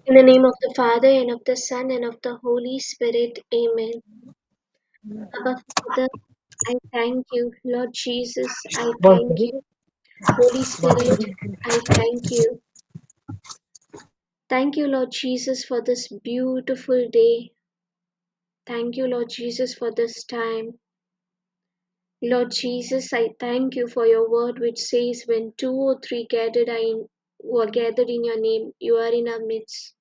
In the name of the Father, and of the Son, and of the Holy Spirit. Amen. Abba Father, I thank you. Lord Jesus, I thank you. Holy Spirit, I thank you. Thank you, Lord Jesus, for this beautiful day. Thank you, Lord Jesus, for this time. Lord Jesus, I thank you for your word which says, when two or three gathered are in, who are gathered in your name, you are in our midst.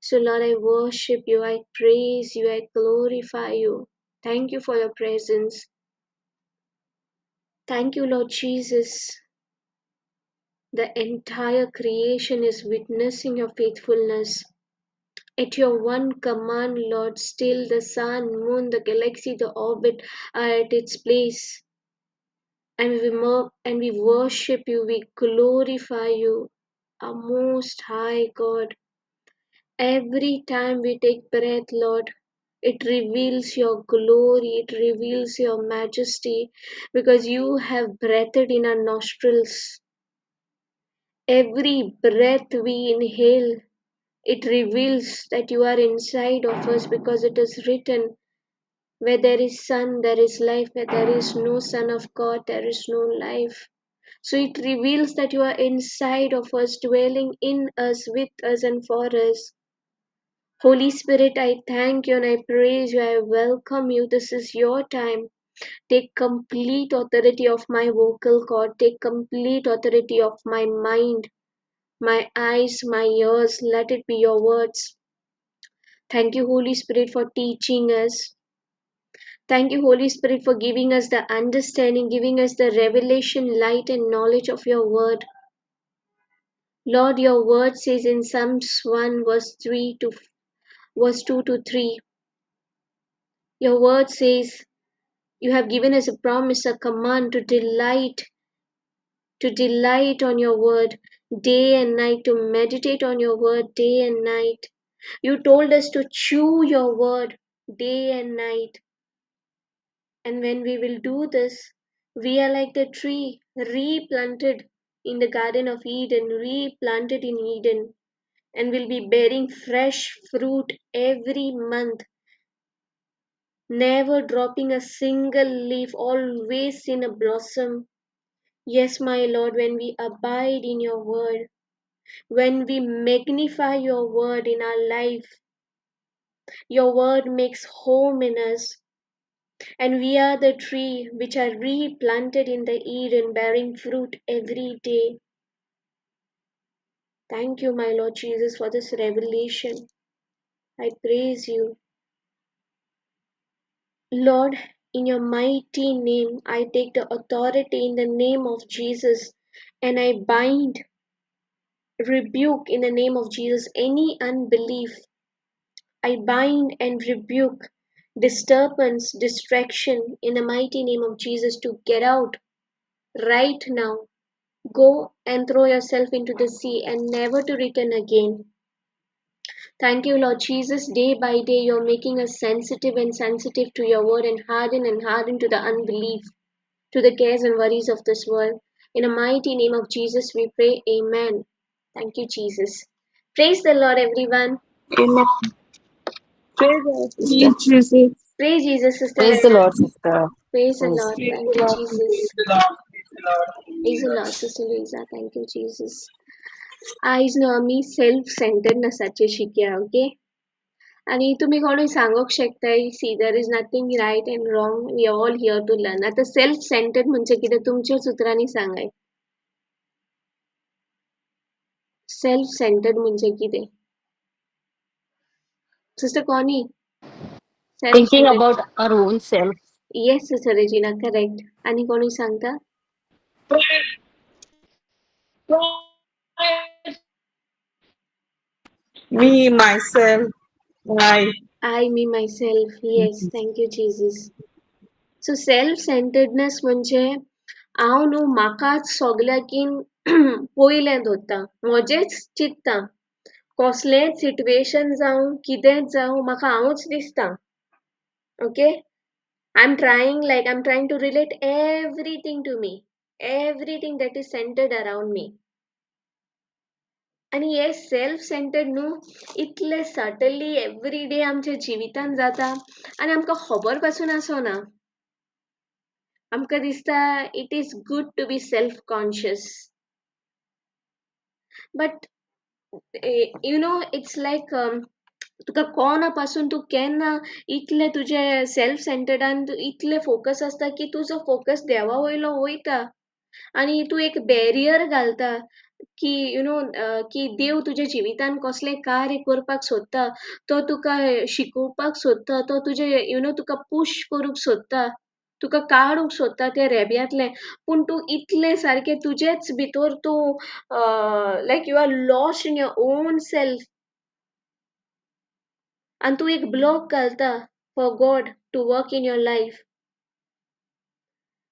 So, Lord, I worship you, I praise you, I glorify you. Thank you for your presence. Thank you, Lord Jesus. The entire creation is witnessing your faithfulness. At your one command, Lord, still the sun, moon, the galaxy, the orbit are at its place. And we worship you, we glorify you, our most high God. Every time we take breath, Lord, it reveals your glory, it reveals your majesty, because you have breathed in our nostrils. Every breath we inhale, it reveals that you are inside of us, because it is written, where there is Son, there is life. Where there is no Son of God, there is no life. So it reveals that you are inside of us, dwelling in us, with us, and for us. Holy Spirit, I thank you and I praise you. I welcome you. This is your time. Take complete authority of my vocal cord. Take complete authority of my mind, my eyes, my ears. Let it be your words. Thank you, Holy Spirit, for teaching us. Thank you, Holy Spirit, for giving us the understanding, giving us the revelation, light, and knowledge of your word. Lord, your word says in Psalms 1, verse 3 to verse 2 to 3, your word says, you have given us a promise, a command to delight on your word day and night, to meditate on your word day and night. You told us to chew your word day and night. And when we will do this, we are like the tree replanted in the Garden of Eden, replanted in Eden, and will be bearing fresh fruit every month, never dropping a single leaf, always in a blossom. Yes, my Lord, when we abide in your word, when we magnify your word in our life, your word makes home in us. And we are the tree which are replanted in the Eden, bearing fruit every day. Thank you, my Lord Jesus, for this revelation. I praise you. Lord, in your mighty name, I take the authority in the name of Jesus, and I bind, rebuke in the name of Jesus any unbelief. I bind and rebuke disturbance, distraction in the mighty name of Jesus to get out right now. Go and throw yourself into the sea and never to return again. Thank you, Lord Jesus. Day by day, you're making us sensitive and sensitive to your word, and harden to the unbelief, to the cares and worries of this world. In the mighty name of Jesus, we pray. Amen. Thank you, Jesus. Praise the Lord, everyone. Amen. Praise the Lord, sister. Praise Jesus. Praise Jesus, Sister Praise the Anna. Lord, sister. Praise the Praise. Lord. Praise Thank the you, Lord. Jesus. Praise the Lord, praise the Lord, Praise the hallelujah. Lord, Sister Louisa. Thank you, Jesus. आयज न्हू आमी self सेंटर्डनेसाचेर शिकया, okay? आनी तुमी कोणूय सांगूंक शकताय, see there is nothing right and wrong, we are all here to learn. आतां self centred म्हणजे कितें तुमच्याच उतरांनी सांगाय. सेल्फ सेंटर्ड म्हणजे कितें? Sister Connie, self Thinking centred. about our own self. Yes sister Regina, correct. आनी कोणूय सांगता? Me, myself, I. I, me, myself. Yes, thank you, Jesus. So self centeredness म्हणजे हांव न्हू म्हाकाच सोगल्याकीन पयलें दवरता, म्हजेंच चिंत्ता. कसलेंच सिट्युएशन जावं, कितेंच जावं, म्हाका हांवूच दिसता. Okay, I am trying, like I am trying to relate everything to me, everything that is centred around me. आनी हे सेल्फ सेंटर्ड न्हू इतले सटली एवरी डे आमच्या जिवितांत जाता आनी आमकां खबर पासून आसना. आमकां दिसता it is good to be self conscious, but you know it's like तुका कोणा पासून तूं केन्ना इतलें तुजें सेल्फ सेंटर्डान इतलें फोकस आसता की तुजो फोकस देवा वयलो वयता आनी तूं एक बॅरियर घालता की you know की देव तुज्या जिवितान कसलें कार्य करपाक सोदता, तो तुका शिकोवपाक सोदता, तो तुजें you know तुका पुश करूंक सोदता, तुका काडूंक सोदता त्या रेब्यांतलें, पूण तूं इतलें सारकें तुजेच भितर तूं like you are lost in your own self आनी तूं एक ब्लॉक घालता for God to work in your life.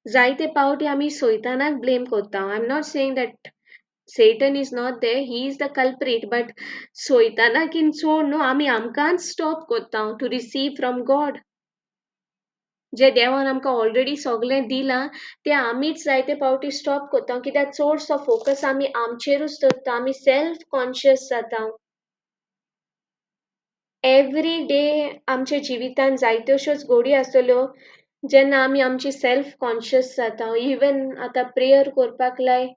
जायते पावटी आमी सैतानाक ब्लेम करता. I am not saying that Satan is not there, he is the culprit, but सैतानाक चोड न्हू आमी आमकांच स्टॉप करता टू रिसीव फ्रॉम गॉड. जे देवान आमकां ऑलरेडी सगळें दिलां तें आमीच जायते पावटी स्टॉप करता, कित्याक चडसो फोकस आमी आमचेरूच दवरता, आमी सेल्फ कॉन्शियस जाता. एवरी डे आमच्या जिवितांत जायत्योश्योच घडी आसतल्यो जेन्ना आमी आमची सेल्फ कॉन्शियस जाता. इवन आतां प्रेयर करपाक लायक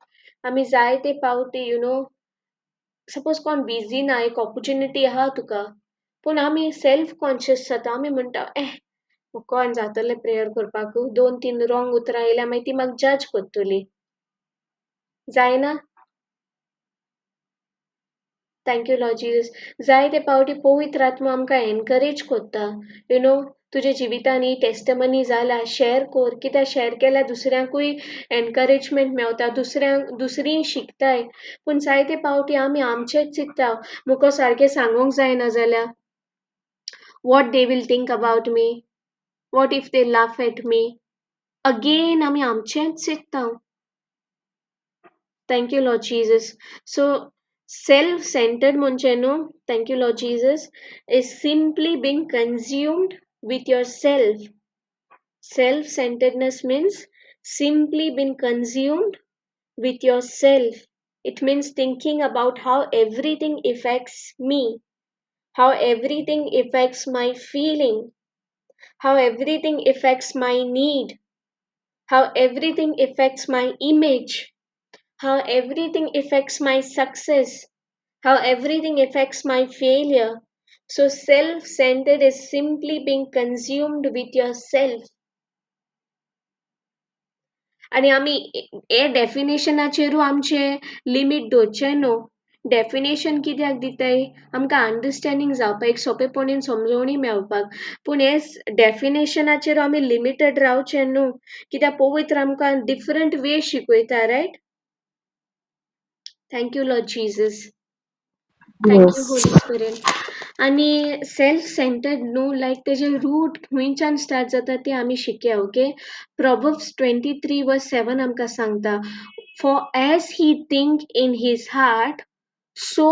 आमी जायते पावटी you know suppose कोण बिजी ना, एक ऑपोर्चुनिटी आहा तुका, पूण आमी सेल्फ कॉन्शियस जाता. आमी म्हणटा एह कोण जातलें प्रेयर करपाक, दोन तीन रोंग उतरां येयल्या मागीर ती म्हाका जज करतली, जायना? Thank you Lord Jesus. जायते पावटी पवित्र आत्मा आमकां एनकरेज करता, you know तुज्या जिवितान ही टेस्टमनी जाला, शेअर कर, कित्याक शेअर केल्यार दुसऱ्यांकूय एनकरेजमेंट मेवता, दुसऱ्यांक दुसरीं शिकताय. पूण जायते पावटी आमी आमचेच चिंत्ता, मुको सारकें सांगूंक जायना जाल्यार what they will think about me, what if they laugh at me, again आमी आमचेंच चिंत्ता. Thank you Lord Jesus. So self centered म्हणजे न्हू, thank you Lord Jesus, is simply being consumed with yourself. Self centeredness means simply being consumed with yourself. It means thinking about how everything affects me, how everything affects my feeling, how everything affects my need, how everything affects my image, how everything affects my success, how everything affects my failure. So self-centered is simply being consumed with yourself. आनी आमी हे डेफिनेशनाचेरूय आमचें limit दवरचें न्हू. Definition कित्याक दिताय? आमकां understanding जावपाक, एक सोंपेपणीन समजवणी मेळपाक. पूण हे डेफिनेशनाचेर आमी लिमिटेड रावचें न्हू, कित्याक पवित्र आमकां डिफरंट वे शिकयता, right? Thank you Lord Jesus. Thank you Yes. Holy Spirit. आनी सेल्फ सेंटर्ड न्हू, लायक तेजें रूट खंयच्यान स्टार्ट जाता तें आमी शिकया. Okay, Proverbs 23:7 आमकां सांगता, for as he think in his heart so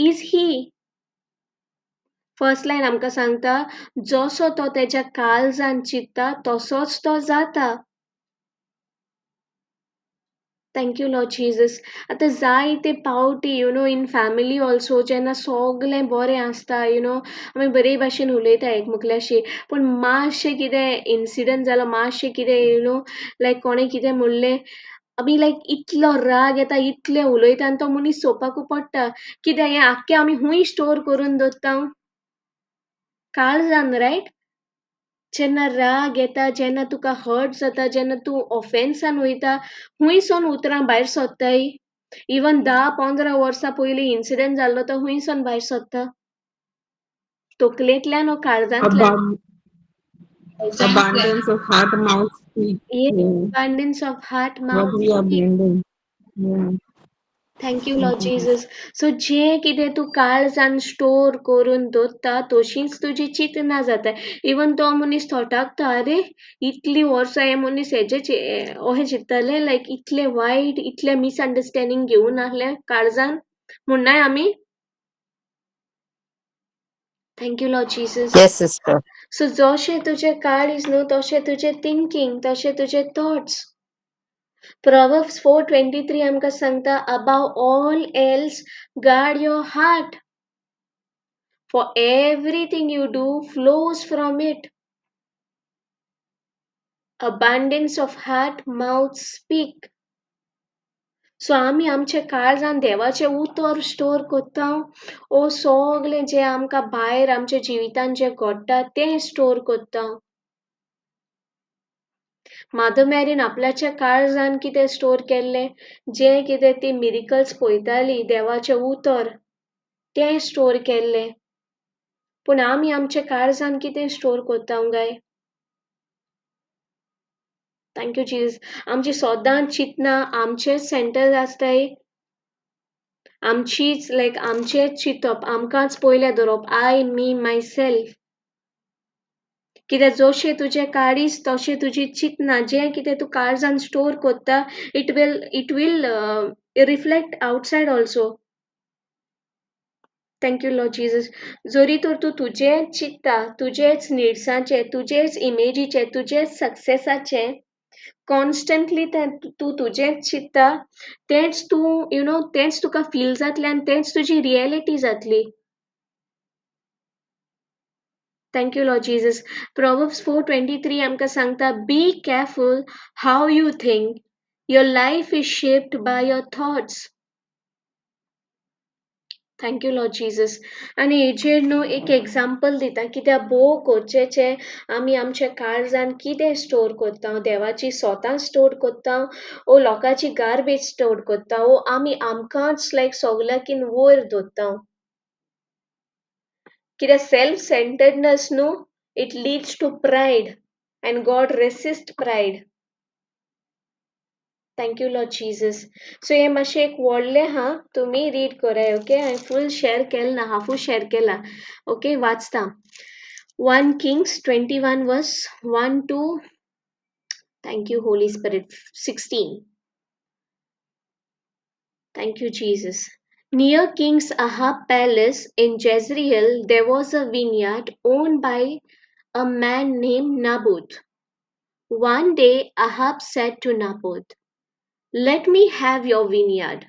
is he. First line आमकां सांगता, जसो तो तेज्या काळजान चिंत्ता तसोच तो जाता. Thank you Lord Jesus. आतां जायते पावटी you know in family also जेन्ना सगलें बरें आसता, you know आमी बरे भाशेन उलयता एकमुकल्याशी, पूण मातशें कितें इन्सिडंट जालो, मातशें कितें you know लायक कोणें कितें म्हणलें, आमी लायक इतलो राग येता, इतलें उलयता आनी तो मनीस सोंपाकू पडटा. कित्याक हें आख्खें आमी खूंय स्टोर करून दवरता? काळजान, रायट? जेन्ना राग येता, जेन्ना तुका हर्ट जाता, जेन्ना तूं ऑफेन्सान वयता, खुंयसान उतरां भायर सोदताय? इवन 10-15 वर्सां पयलीं इन्सिडंट जाल्लो तो खुंयसान भायर सोदता? तकलेंतल्यान वो काळजांतल्यान? Abundance of heart mouth speak. Yes, Yeah. abundance of heart What mouth we are speak. blending. Yeah. Thank you Lord Jesus. So जें कितें तूं काळजान स्टोर करून दवरता तशींच तुजी चिंतना जाता. इवन तो मनीस थोटाकता, आरे इतलीं वर्सां हे मनीस हेजे अशें चिंत्ताले, लायक इतलें वायट, इतलें मिसअंडरस्टँडींग घेवन आहले काळजान म्हुण्णाय आमी. Thank you Lord Jesus. Yes, sister. So जशें तुजें काळीज न्हू तशें तुजें थिंकींग, तशें तुजें थॉट्स. Proverbs 4:23 आमकां सांगता, above all else guard your heart, for everything you do flows from it. Abundance of heart mouth speak. So आमी आमच्या काळजान देवाचें उतर स्टोर कोत्ता ओ सगळें जें आमकां भायर आमच्या जिवितान जें घडटा तें स्टोर कोत्ता. मादर मॅरीन आपल्याच्या काळजान कितें स्टोर केल्लें, जें कितें ती मिरिकल्स पळयताली देवाचें उतर तें स्टोर केल्लें. पूण आमी आमच्या काळजान कितें स्टोर कोत्ता गाय? Thank you Jesus. आमची सदां चिंतना आमचेच सेंटर आसताय, आमचीच लायक आमचेच चिंतप, आमकांच पयलें दवरप, I me my self. कित्याक जशें तुजें काळीज तशें तुजी चिंतना, जें कितें तूं काळजान स्टोर कोत्ता it will reflect outside also. Thank you Lord Jesus. जरी तर तूं तुजेंच चिंत्ता, तुजेच निड्साचें, तुजेच इमेजीचें, तुजेच सक्सेसाचें, कॉन्स्टंटली तें तूं तुजेंच चिंत्ता, तेंच तूं you know तेंच तुका फील जातलें आनी तेंच तुजी रियेलिटी जातली. Thank you Lord Jesus. Proverbs 4:23 आमकां सांगता, be careful how you think, your life is shaped by your thoughts. Thank you Lord Jesus. आनी हेजेर न्हू एक एग्जाम्पल दिता, कित्याक भोव गरजेचें आमी आमच्या काळजान कितें स्टोर कोत्ता, देवाची सोतां स्टोर कोत्ता ओ लोकांची गार्बेज स्टोर कोत्ता ओ आमी आमकांच लायक सगल्याकीन वयर दवरता. कित्याक सेल्फ सेंटर्डनस न्हू it leads to pride and God resist pride. Thank you Lord Jesus. So हें मातशें एक व्हडलें आहा, तुमी रीड कराय. ओके, हांवें फूल शेअर केलें ना, हाफूच शेअर केला. ओके, वाचता. 1 Kings 21 verse 1 to, thank you Holy Spirit, 16. Thank you Jesus. Near King Ahab palace in Jezreel, there was a vineyard owned by a man named Naboth. One day Ahab said to Naboth, Let me have your vineyard.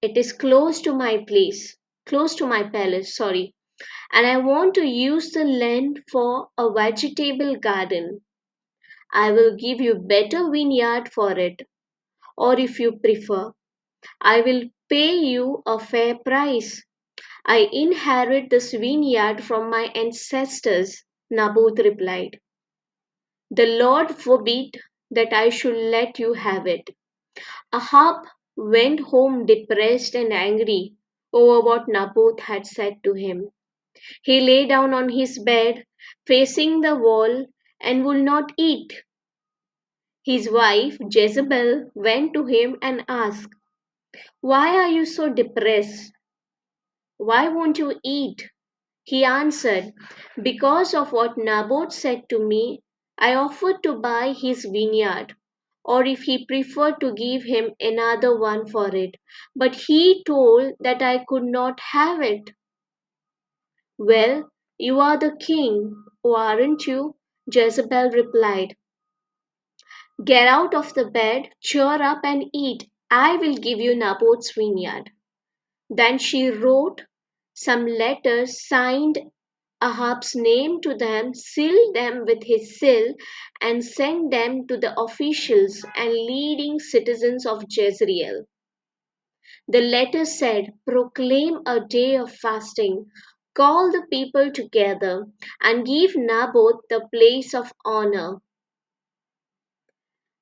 It is close to my place, close to my palace, sorry, and I want to use the land for a vegetable garden. I will give you better vineyard for it, or if you prefer, I will pay you a fair price. I inherit this vineyard from my ancestors, Naboth replied. The Lord forbid that I should let you have it. Ahab went home depressed and angry over what Naboth had said to him. He lay down on his bed, facing the wall, and would not eat. His wife, Jezebel, went to him and asked, Why are you so depressed? Why won't you eat? He answered, Because of what Naboth said to me. I offered to buy his vineyard, or if he preferred to give him another one for it. But he told that I could not have it. Well, you are the king, aren't you? Jezebel replied. Get out of the bed, cheer up and eat. I will give you Naboth's vineyard. Then she wrote some letters, signed Ahab's name to them, sealed them with his seal, and sent them to the officials and leading citizens of Jezreel. The letter said, Proclaim a day of fasting, call the people together, and give Naboth the place of honor.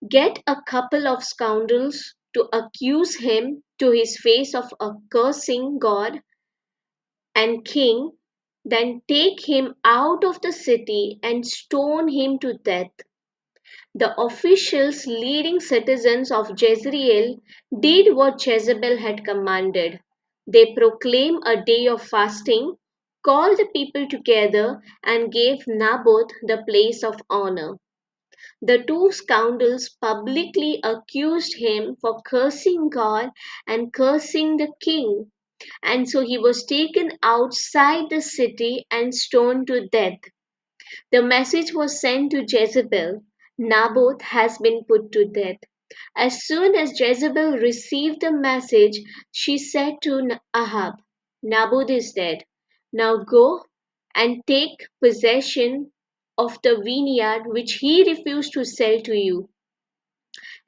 Get a couple of scoundrels to accuse him to his face of cursing God and king, then take him out of the city and stone him to death. The officials, leading citizens of Jezreel, did what Jezebel had commanded. They proclaimed a day of fasting, called the people together, and gave Naboth the place of honor. The two scoundrels publicly accused him for cursing God and cursing the king. And so he was taken outside the city and stoned to death. The message was sent to Jezebel. Naboth has been put to death. As soon as Jezebel received the message, she said to Ahab, Naboth is dead. Now go and take possession of the vineyard which he refused to sell to you.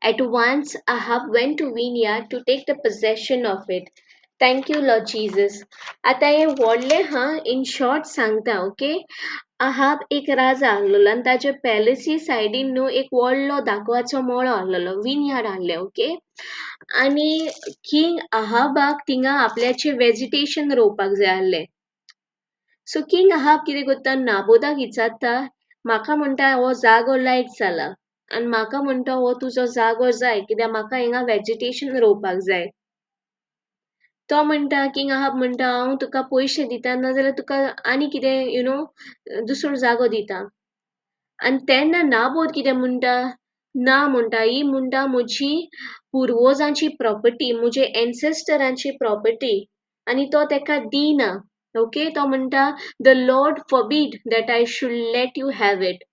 At once Ahab went to vineyard to take the possession of it. Thank you, Lord Jesus. आतां हें व्हडलें हा in short सांगता, okay. Ahab एक राजा आसलेलो आनी ताच्या पॅलसी सायडीन न्हू एक व्हडलो दाखवाचो मळो आसलेलो, विनयार्ड आसलें, ओके. आनी किंग अहाबाक थिंगा आपल्याचें वेजिटेशन रोवपाक जाय आसलें. सो किंग अहाब कितें करता, नाबोदाक विचारता, म्हाका म्हणटा हो जागो लायक जाला आनी म्हाका म्हणटा हो तुजो जागो जाय कित्याक म्हाका हिंगा वेजिटेशन रोवपाक जाय. तो म्हणटा, किंग अहाब म्हणटा, हांव तुका पयशे दिता नाजाल्यार तुका आनी कितें you know दुसरो जागो दिता. आनी तेन्ना नाबोद कितें म्हणटा, ना म्हणटा, ही म्हणटा म्हजी पुर्वजांची प्रॉपर्टी, म्हजे एन्सेस्टरांची प्रॉपर्टी, आनी तो तेका दिना. ओके, तो म्हणटा the Lord forbid that I should let you have it.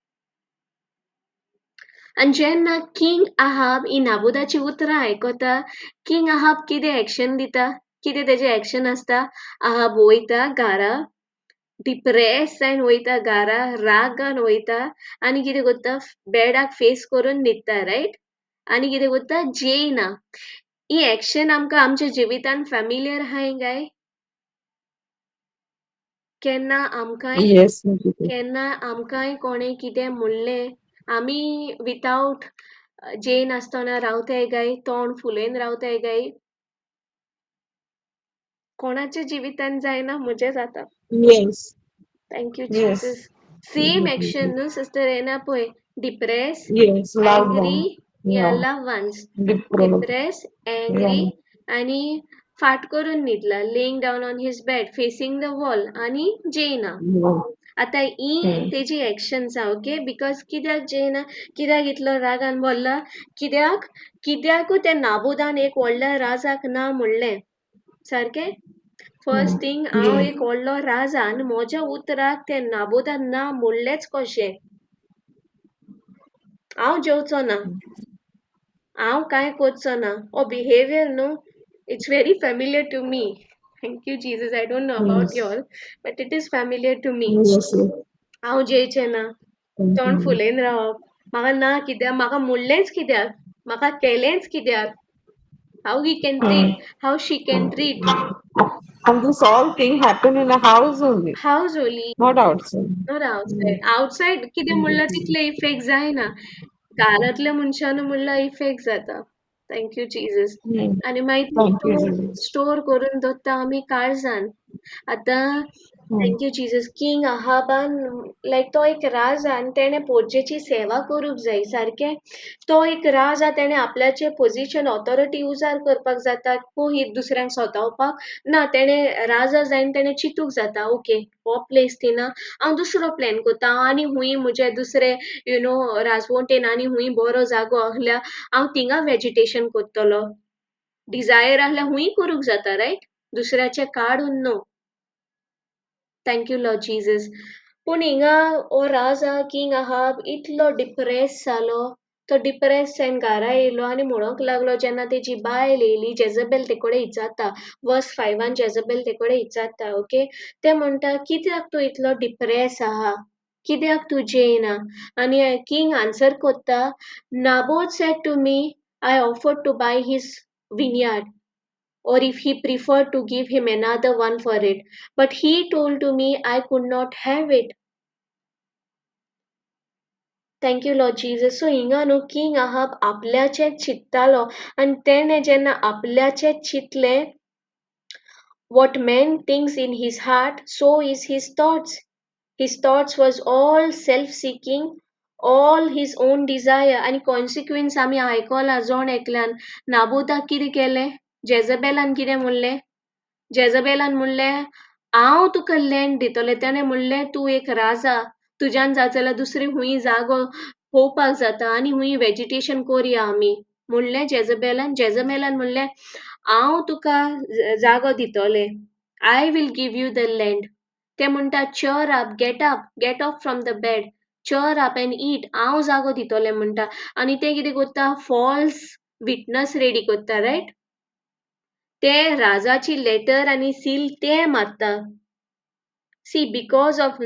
आनी जेन्ना किंग अहाब ही नाबोदाची उतरां आयकता, किंग अहाब कितें एक्शन दिता, कितें तेजें एक्शन आसता, अहाब वयता घरा, डिप्रेस जावन वयता घरा, रागान वयता आनी कितें करता, बेडाक फेस करून न्हिदता, रायट. आनी कितें करता, जेयना. ही एक्शन आमकां आमच्या जिवितान फॅमिलियर आहाय काय? केन्ना आमकांय Yes, Nikita. केन्ना आमकांय कोणें कितें म्हणलें, आमी विथआवट जेयनासतना रावताय काय, तोंड फुलयन रावताय काय? कोणाच्या जिवितान जायना, म्हजें जाता. Yes. Thank you Yes. Jesus. Same action न्हू सिस्टर येना पळय, depress, Yes, loved angry, one. या Yeah. Love ones, Depressed. Depress, Yeah. Angry आनी फाट करून न्हिदला, laying down on his bed facing the wall आनी जेयना. Yeah. आतां ही Hmm. तेजी एक्शन्स आहा, ओके. Because कित्याक जेयना, कित्याक इतलो रागान भरला, कित्याक कित्याकूय त्या नाबोदान एक व्हडल्या राजाक ना म्हणलें, सारकें. फर्स्ट थिंग, हांव Yeah. एक व्हडलो राजा आनी म्हज्या उतराक त्या नाबोदान ना म्हणलेंच कशें? हांव जेवचो ना, हांव कांय करचो ना. हो बिहेवियर न्हू, it's very familiar to me. Thank you Jesus. I don't know about Yes. Y'all, but it is familiar to me. Yes. Yes. हांव जेयचें ना, Thank तोंड you. फुलयन रावप, म्हाका ना कित्याक, म्हाका म्हणलेंच कित्याक, म्हाका केलेंच कित्याक. How he can treat, how she can treat. And this all thing happen in a house only, house only, not outside. Not Mm. Outside. Outside कितें म्हणलां तितलें इफेक्ट जायना, घरांतल्या मनशान म्हणल्यार इफेक्ट जाता. Thank you Jesus. Mm. आनी मागीर Thank you, Jesus. Store करून दवरता आमी काळजान. आतां Mm. Thank you Jesus. King अहाबान लायक तो एक राजा आनी तेणें पोरजेची सेवा करूंक जाय, सारकें. तो एक राजा, तेणें आपल्याचें पोजिशन ऑथॉरिटी उजार करपाक जाता, कोही दुसऱ्यांक सोतावपाक ना. तेणें राजा जायन तेणें चिंतूंक जाता, ओके हो प्लेस थिंगा हांव दुसरो प्लॅन करता, हांव आनी हुंय म्हजे दुसरे you know राजवंटेन आनी हुंय बरो जागो आहल्यार हांव थिंगा वेजिटेशन करतलो. डिजायर आहल्यार हुंय करूंक जाता, रायट, दुसऱ्याचें काडून न्हू. Thank you Lord Jesus. पूण हिंगा हो राजा किंग अहाब इतलो डिप्रेस जालो, तो डिप्रेस जावन घरा येयलो आनी म्हणूंक लागलो, जेन्ना तेजी बायल येयली जेजबेल ते कडेन विचारता, वर्स 5 जेजबेल ते कडेन विचारता, ओके. ते म्हणटा कित्याक तूं इतलो डिप्रेस आहा, कित्याक तूं जेयना? आनी किंग आन्सर करता, Naboth said to me I offered to buy his vineyard, or if he preferred to give him another one for it. But he told to me I could not have it. Thank you, Lord Jesus. So, हिंगा न्हू king Ahab आपल्याचें चिंततालो आनी तेणें जेन्ना आपल्याचें चिंतलें, what man thinks in his heart, so is his thoughts. His thoughts was all self-seeking, all his own desire. आनी consequence आमी आयकला जण एकल्यान. नाबोदाक कितें केलें, जेजबेलान कितें म्हणलें, जेजबेलान म्हणलें हांव तुका लँड दितलें. तेणें म्हणलें तूं एक राजा, तुज्यान जाता जाल्यार दुसरी हुंय जागो पळोवपाक जाता आनी हुंय वेजिटेशन करया आमी म्हणलें जेजबेलान. जेजबेलान म्हणलें हांव तुका जागो दितलें, I will give you the land. ते म्हणटा cheer up, get up, get off from the bed, Cheer up and eat, हांव जागो दितोलें म्हणटा. आनी ते कितें करता, फॉल्स विटनस रेडी करता, रायट? ते राजाची लेटर आनी सील ते मारता. See, because of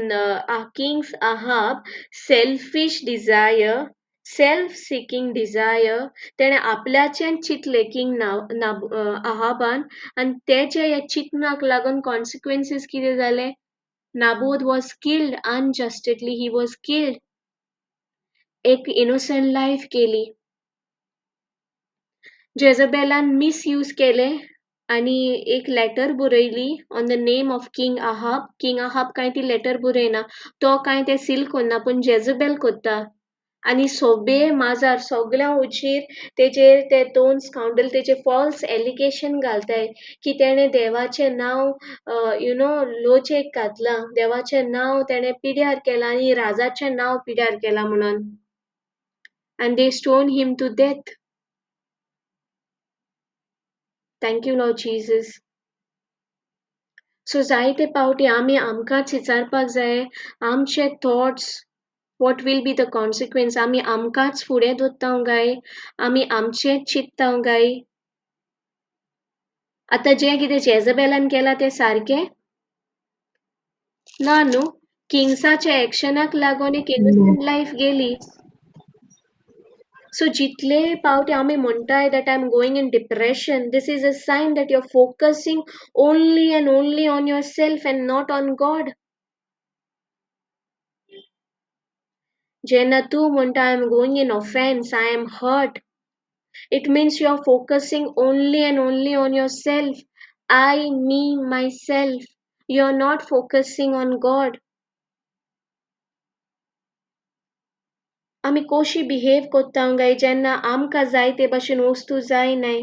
king's Ahab selfish desire, self seeking desire, तेणें आपल्याचें चिंतलें किंग अहाबान, आनी तेच्या ह्या चिंतनाक लागून कॉन्सिक्वेन्सीस कितें जालें? Naboth was killed unjustly, he was killed. एक इनोसंट लायफ गेली. जेजबेलान मिसयूज केलें आनी एक लेटर बरयली on the name of king Ahab. King Ahab कांय ती लेटर बरयना, तो कांय तें सील करना, पूण जेजबेल करता. आनी सोबे माजार सगळ्या उचीर तेजेर ते दोन स्काउंडल तेजे फॉल्स एलिगेशन घालताय की तेणें देवाचें नांव लोचेक घातलां, देवाचें नांव तेणें पिड्यार केलां आनी राजाचें नांव पिड्यार केलां म्हणून. And they stone him to death. Thank you Lord Jesus. So जायते पावटी आमी आमकांच विचारपाक जाय, आमचे thoughts, what will be the consequence. आमी आमकांच फुडें दवरता काय, आमी आमचेंच चिंतता काय? आतां जें कितें जेजबेलान केलां तें सारकें ना न्हू? किंग्साच्या एक्शनाक लागून एक इनोसंट लायफ गेली. सो जितले पावटी आमी म्हणटाय that I am going in depression, this is a sign that you are focusing only and only on yourself and not on God. जेन्ना तूं म्हणटा I am going in offence, I am hurt, it means you are focusing only and only on yourself. I, me, myself. You are not focusing on God. आमी कशी behave करता गाय जेन्ना आमकां जाय ते भाशेन वस्तू जाय नाय?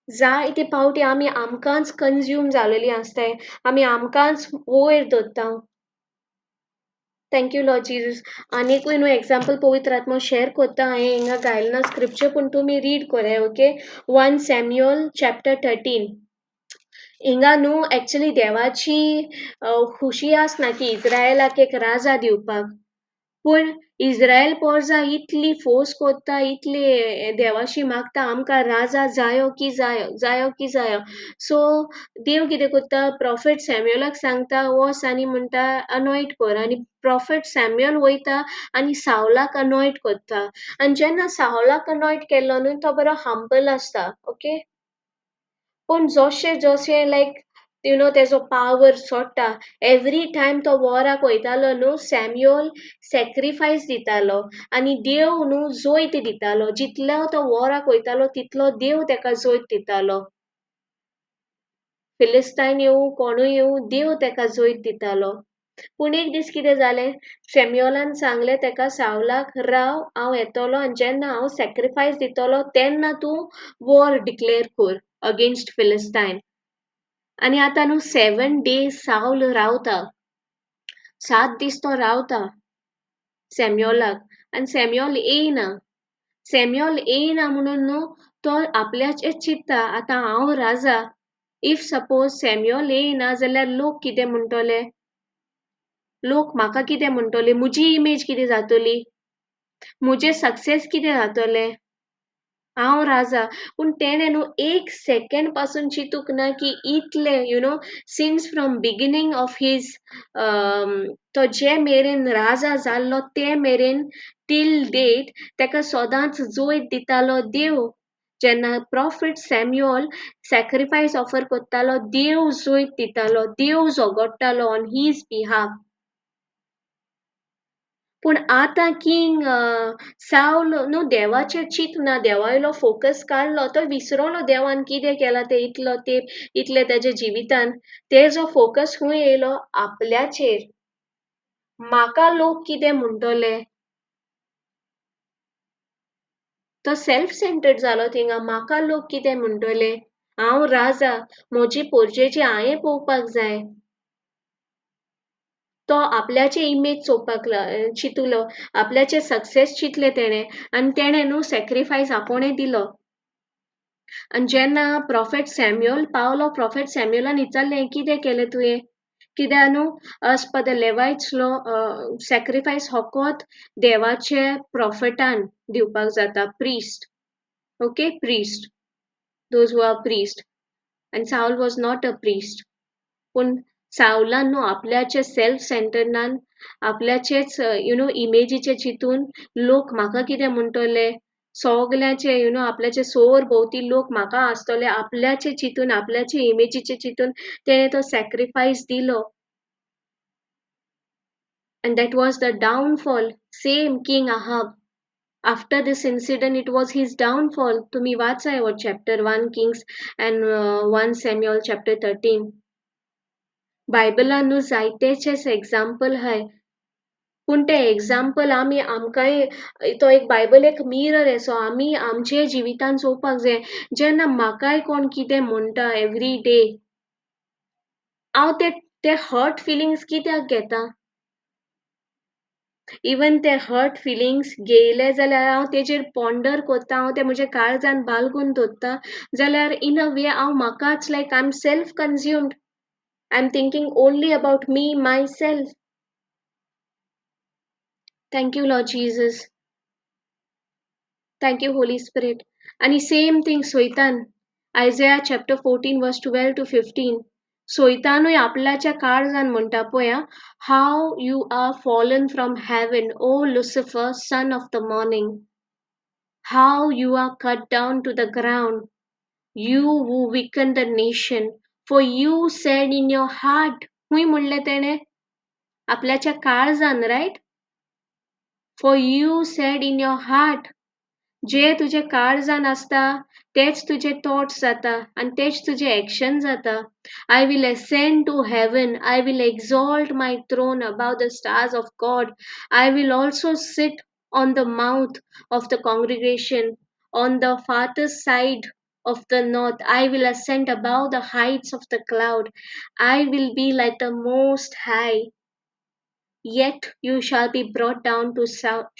जायते पावटी आमी आमकांच कन्ज्यूम जालेली आसताय, आमी आमकांच वयर दवरता. Thank you Lord Jesus. आनीकूय न्हू एग्जाम्पल पवित्र आत्मो शेअर करता, हांवें हिंगा घायलें ना स्क्रिप्चर, पूण तुमी रीड कराय, ओके? 1 Samuel chapter 13. हिंगा न्हू एक्चुली देवाची खुशी आसना की इस्रायलाक एक राजा दिवपाक, पूण इस्रायल पोरजा इतली फोर्स करता, इतली देवाशी मागता आमकां राजा जायो की जायो, जायो की जायो. सो देव कितें करता, प्रॉफेट सॅम्युअलाक सांगता वच आनी म्हणटा अनॉयट कर, आनी प्रॉफेट सॅम्युअल वयता आनी सावलाक अनॉयट करता. आनी जेन्ना सावलाक अनॉयट केल्लो न्हू तो बरो हंबल आसता, ओके? पूण जशें जशें लायक तेजो पावर सोडटा, एवरी टायम तो वॉराक वयतालो न्हू, सॅम्युअल सॅक्रिफायस दितालो आनी देव न्हू जैत दितालो. जितलो तो वॉराक वयतालो तितलो देव तेका जैत दितालो. फिलिस्तायन येवं कोणूय येवं देव तेका जैत दितालो. पूण एक दीस कितें जालें, सॅम्युअलान सांगलें तेका सावलाक, राव हांव येतलो आनी जेन्ना हांव सॅक्रिफायस दितलो तेन्ना तूं वॉर डिक्लेअर कर अगेन्स्ट फिलिस्तायन. आनी आतां न्हू 7 डेज सावल रावता, 7 दीस तो रावता सॅम्युअलाक, आनी सॅम्युअल येयना. सॅम्युअल येयना म्हणून न्हू तो आपल्याचेर चिंतता आतां हांव राजा, if suppose Samuel येयना जाल्यार लोक कितें म्हणटले, लोक म्हाका कितें म्हणटले, म्हजी इमेज कितें जातली, म्हजें सक्सेस कितें जातलें, हांव राजा. पूण तेणें न्हू एक सेकेंड पासून चिंतूंक ना की इतलें since from beginning of his तो जे मेरेन राजा जाल्लो ते मेरेन टील डेट तेका सदांच जैत दितालो देव. जेन्ना प्रॉफेट सॅम्युअल सॅक्रिफायस ऑफर करतालो देव जैत दितालो, देव झगडटालो ऑन his behalf. पूण आतां किंग सावल न्हू देवाचेर चिंतना, देवायलो फोकस काडलो, तो विसरलो देवान कितें केलां तें इतलो तेंप, इतलें तेज्या जिवितान. तेजो फोकस खंय येयलो, आपल्याचेर. म्हाका लोक कितें म्हणटले, तो सेल्फ सेंटर्ड जालो थिंगा. म्हाका लोक कितें म्हणटले, हांव राजा, म्हजी पोरजेची हांवें पळोवपाक जाय. तो आपल्याचे इमेज चोवपाक चिंतलो, आपल्याचे सक्सेस चिंतले तेणें, आनी तेणें न्हू सॅक्रिफायस आपोणें दिलो. आनी जेन्ना प्रॉफेट सॅम्युअल पावलो, प्रॉफेट सॅम्युअलान विचारलें कितें केलें तुवें, कित्याक न्हू as per the Levites law sacrifice होकोत देवाचे प्रॉफेटान दिवपाक जाता, priest. Okay, priest, those who are priest. And Saul was not a priest. पूण सावलान न्हू आपल्याचे सेल्फ सेंटर्डनान, आपल्याचेच you know इमेजीचे चिंतून, लोक म्हाका कितें म्हणटले, सगल्यांचे you know आपल्याचे सोर भोंवती लोक म्हाका आसतले, आपल्याचे चिंतून, आपल्याचे इमेजीचे चिंतून तेणें तो सॅक्रिफायस दिलो. And that was the downfall. Same King Ahab, after this incident it was his downfall. तुम्ही वाचाय हो chapter 1 Kings and 1 Samuel chapter 13. बायबलान न्हू जायतेचेच एग्जाम्पल आहाय, पूण ते एग्जाम्पल आमी आमकांय तो एक बायबल एक मिरर असो आमी आमचे जिवितान चोवपाक जाय. जेन्ना म्हाकाय कोण कितें म्हणटा एवरी डे, हांव ते हर्ट फिलिंग्स कित्याक घेता? इवन ते हर्ट फिलिंग्स घेयले जाल्यार हांव तेजेर पॉन्डर कोत्ता, हांव ते म्हज्या काळजान बालगून दवरता जाल्यार इन अ वे हांव म्हाकाच like I am self consumed, I am thinking only about me myself. Thank you Lord Jesus, thank you Holy Spirit. आनी सेम थींग सोयतान, Isaiah chapter 14 verse 12 to 15, सोयतानूय आपल्याच्या काळजान म्हणटा पळय, how you are fallen from heaven, O Lucifer, son of the morning, how you are cut down to the ground, you who weaken the nation, for you said in your heart. खूंय म्हणलें तेणें? आपल्याच्या काळजान, right? For you said in your heart. जे तुजे काळजान आसता तेच तुजे thoughts जाता आनी तेच तुजे एक्शन जाता. I will ascend to heaven, I will exalt my throne above the stars of God, I will also sit on the mouth of the congregation, on the farthest side of the north. I will ascend above the heights of the cloud. I will be like the Most High. Yet you shall be brought down to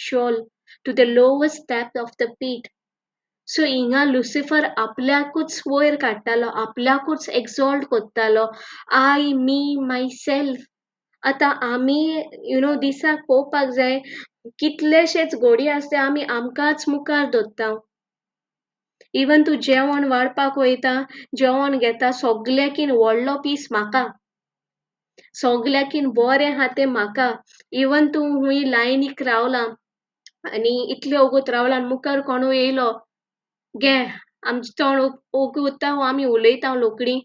Sheol, to the lowest depth of the pit. So हिंगा Lucifer आपल्याकूच वयर काडटालो, आपल्याकूच एक्झॉल्ट कोत्तालो, I me my self. आतां आमी you know दिसाक पळोवपाक जाय कितलेशेच घोडी आसता आमी आमकांच मुखार दवरता. इवन तूं जेवण वाडपाक वयता, जेवण घेता, सगल्याकीन व्हडलो पीस म्हाका, सगल्याकीन बरें आहा तें म्हाका. इवन तूं हूंय लायनीक रावला आनी इतले वगत रावला आनी मुखार कोणूय येयलो, घे आमचें तोंड ओगी उरता, आमी उलयता, लोकडी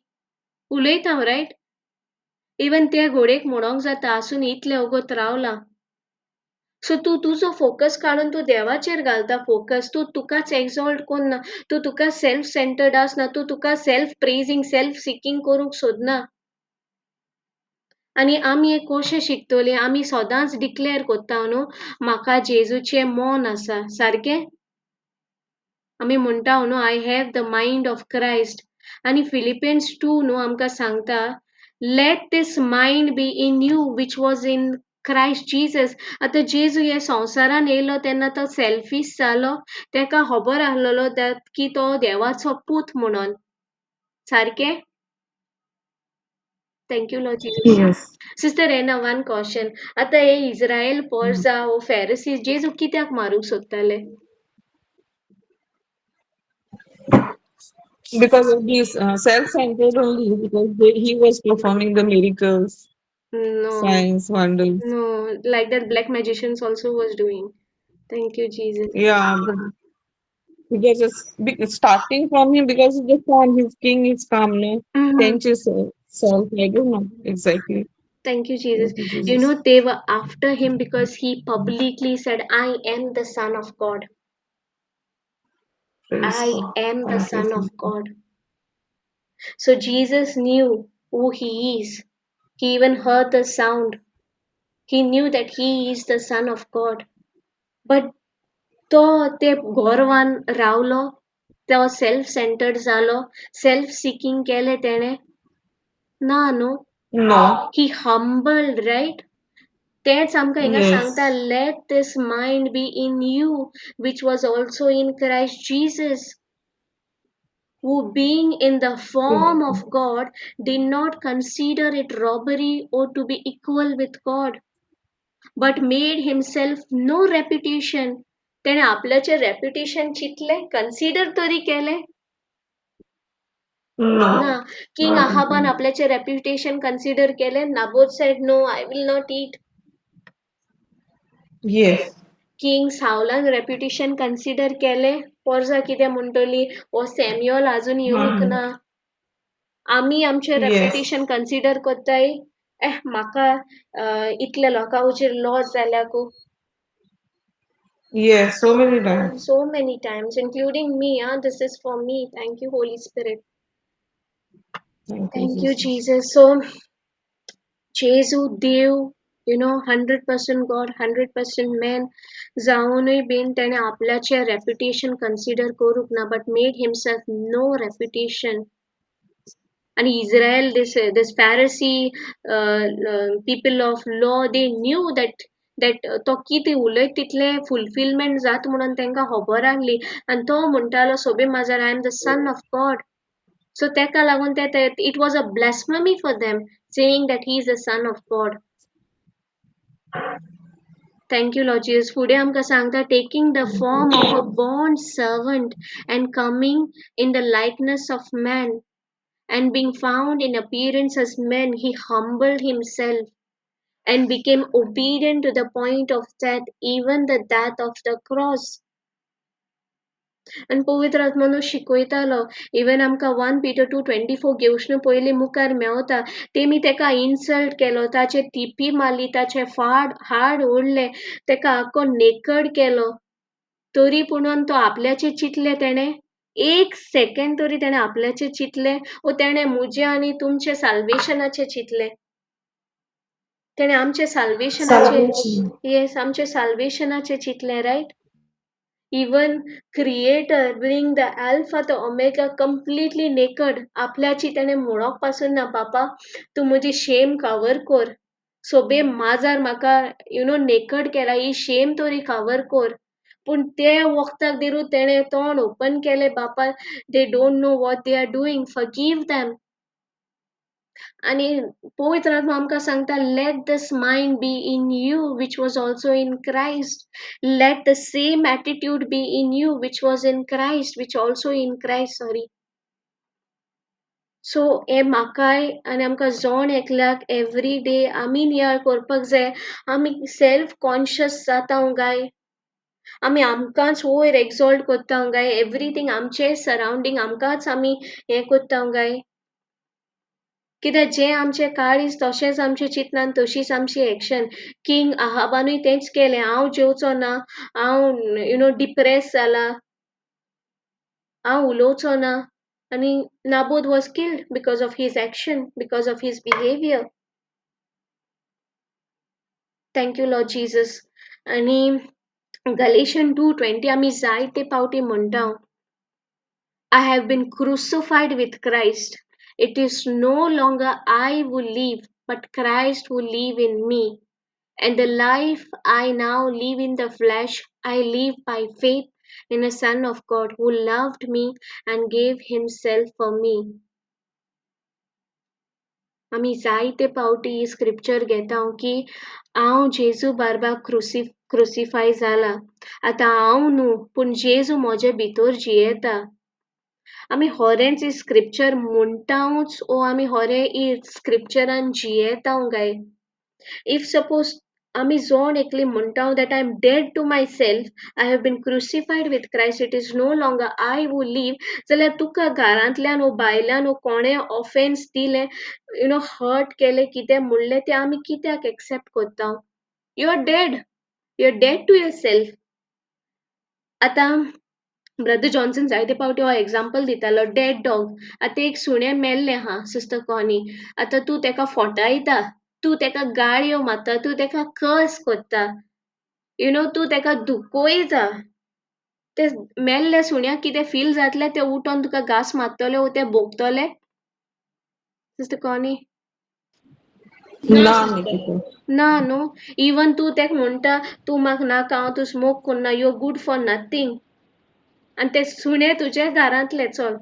उलयता, रायट? इवन ते घोडयेक म्हणोंक जाता आसून इतले वगत रावला. सो तूं तुजो फोकस काडून तूं देवाचेर घालता फोकस. तूं तुकाच एक्झॉल्ट कोन्ना, तूं तुका सेल्फ सेंटर्ड आसना, तूं तुका सेल्फ प्रेजींग सेल्फ सिकींग करूंक सोदना. आनी आमी एक कशें शिकतलीं? आमी सदांच डिक्लेर कोत्ता न्हू, म्हाका जेजूचें मन आसा, सारकें? आमी म्हणटा न्हू, I have the mind of Christ. आनी फिलिपियन्स 2 न्हू आमकां सांगता, let this mind be in you which was in Christ Jesus. आतां जेजू हे संवसारान येयलो तेन्ना तो सेल्फीश जालो, तेका खबर आसलेलो की तो देवाचो पूत म्हणून, सारकें? Thank you Lord Jesus. Yes. Sister Anna, one question. आतां हे इस्रायल पोरजा वो फेरसीज जेजू कित्याक मारूंक सोदताले? Because of this self-centered only, because he was performing the miracles, No. signs, wonders. No, like that black magicians also was doing. Thank you, Jesus. Yeah, but because it's starting from him, because of the son, his king is calm, no? Mm-hmm. Thank you, sir. Self, I don't know exactly. Thank you, Jesus. Thank you, Jesus. You know, they were after him because he publicly said, I am the Son of God. Praise I God. am the Thank you, Son of Jesus. God. So Jesus knew who he is. He even heard the sound. He knew that he is the Son of God. But तो ते गोरवान रावलो, तो self centred जालो, self सिकींग केलें तेणें? ना न्हू. No. He humbled, right? तेंच आमकां हिंगा Yes. सांगता, let this mind be in you which was also in Christ Jesus. Who being in the form of God did not consider it robbery or to be equal with God, but made himself no reputation. तेणें आपल्याचें reputation चिंतलें, consider तरी केलें No. ना. King Not आहाबान even. आपल्याचें reputation consider केलें? Naboth said no, I will not eat. Yes. King सावलान reputation consider केलें? पोरसां कितें म्हणटली, हो सॅम्युअल आजून येवंक Hmm. ना. आमी आमचें Yes. Reputation consider करताय. एह, म्हाका इतल्या लोकां हुजीर लॉस जाल्या गो. Yes, so many times. So many times, including me. Ah, this is for me. Thank you, Holy Spirit. Thank you, Thank you, Jesus. Jesus. So, Jesu Dev, 100% God, 100% man, जावनूय बीन तेणें आपल्याचें रेप्युटेशन कन्सिडर करूंक ना, but made himself no reputation. And Israel, this Pharisee people of law, they knew that तो कितें उलयत तितलें फुलफिलमेंट जाता म्हणून तांकां खबर आहली. आनी तो म्हणटालो सोबे माजार, I am the son of God. So तेका लागून ते it was a blasphemy for them saying that he is the son of God. Thank you, Lord Jesus. फुडें आमकां सांगता, taking the form of a bond servant and coming in the likeness of man and being found in appearance as man, he humbled himself and became obedient to the point of death, even the death of the cross. आनी पवित्र आत्मो शिकयतालो, even आमकां 1 Peter 2:24 घेवचे पयलीं मुखार मेवता. तेमी तेका इन्सल्ट केलो, ताचे टिपी मारली, ताचे फाड हाड ओडले, तेका आख्खो नेकड केलो. तरी पुणून तो आपल्याचे चिंतले तेणें? एक सेकेंड तरी तेणें आपल्याचे चिंतलें? ओ तेणें मुजें आनी तुमचें साल्वेशनाचें चिंतलें? तेणें आमचें साल्वेशनाचें, Salvation. येस, आमचें साल्वेशनाचें चिंतलें, right? Even creator being the alpha the omega completely naked, आपल्याची तेणें म्हणोंक पासून ना, बापा तूं म्हजी शेम कवर कर, सोबे माजार म्हाका नेकड केला, ही शेम तरी कवर कर. पूण ते वखदाक दिरू तेणें तोंड ओपन केलें, बापा they don't know what they are doing, forgive them. आनी पवित्र आत्मा आमकां सांगता, let this mind be in you which was also in Christ, let the same attitude be in you which was in Christ, which also in Christ, sorry. So हें म्हाकाय आनी आमकां जण एकल्याक एवरी डे आमी नियाळ करपाक जाय. आमी सेल्फ कॉन्शियस जाता काय? आमी आमकांच वयर एक्सॉल्ट करता काय? एवरीथींग आमचें सरावंडींग आमकांच आमी हें करता काय? कित्याक जें आमचें काळीज तशेंच आमचें चिंतनान तशीच आमची एक्शन. किंग आहाबानूय तेंच केलें, हांव जेवचो ना, हांव डिप्रेस जाला, हांव उलोवचो ना. आनी Naboth was killed because of his action, because of his behaviour. Thank you Lord Jesus. आनी गलेशन 2:20 आमी जायते पावटी म्हणटा, I have been crucified with Christ. It is no longer I who live, but Christ who live in me. And the life I now live in the flesh, I live by faith in the Son of God who loved me and gave himself for me. आमी जायते पावटी ही scripture घेता की हांव जेजू बारबा क्रुसिफाय जाला, आतां हांव न्हू पूण जेजू म्हजे भितर जियेता. आमी होरेंच ही स्क्रिप्चर म्हणटाच ओ आमी होरें ही स्क्रिप्चरान जियेता काय? If suppose आमी जण एकली म्हणटा that I am dead to myself, I have been crucified with Christ, it is no longer I who live, जाल्यार तुका घरांतल्यान वो भायल्यान वो कोणें ऑफेन्स दिलें, हर्ट केलें, कितें म्हणलें तें आमी कित्याक एक्सेप्ट करता? You are dead, you are dead to yourself. आतां ब्रदर जॉन्सन जायते पावटी हो एग्जाम्पल दितालो, डेड डॉग. आतां एक सुणें मेल्लें आहा सिस्टर कॉनी, आतां तूं तेका फोटायता, तूं तेका गाळयो मारता, तूं तेका कर्स करता, तूं तेका दुखयता. ते मेल्ल्या सुण्याक कितें फील जातलें? तें उठोन तुका घांस मारतलें वो तें भोंकतलें? Sister Connie? ना निकिता. ना न्हू. इवन तूं तेका म्हणटा, तूं म्हाका नाका, हांव तुजो मोग करना, you are good for nothing. आनी तें सुणें तुज्या घरांतलें, चल.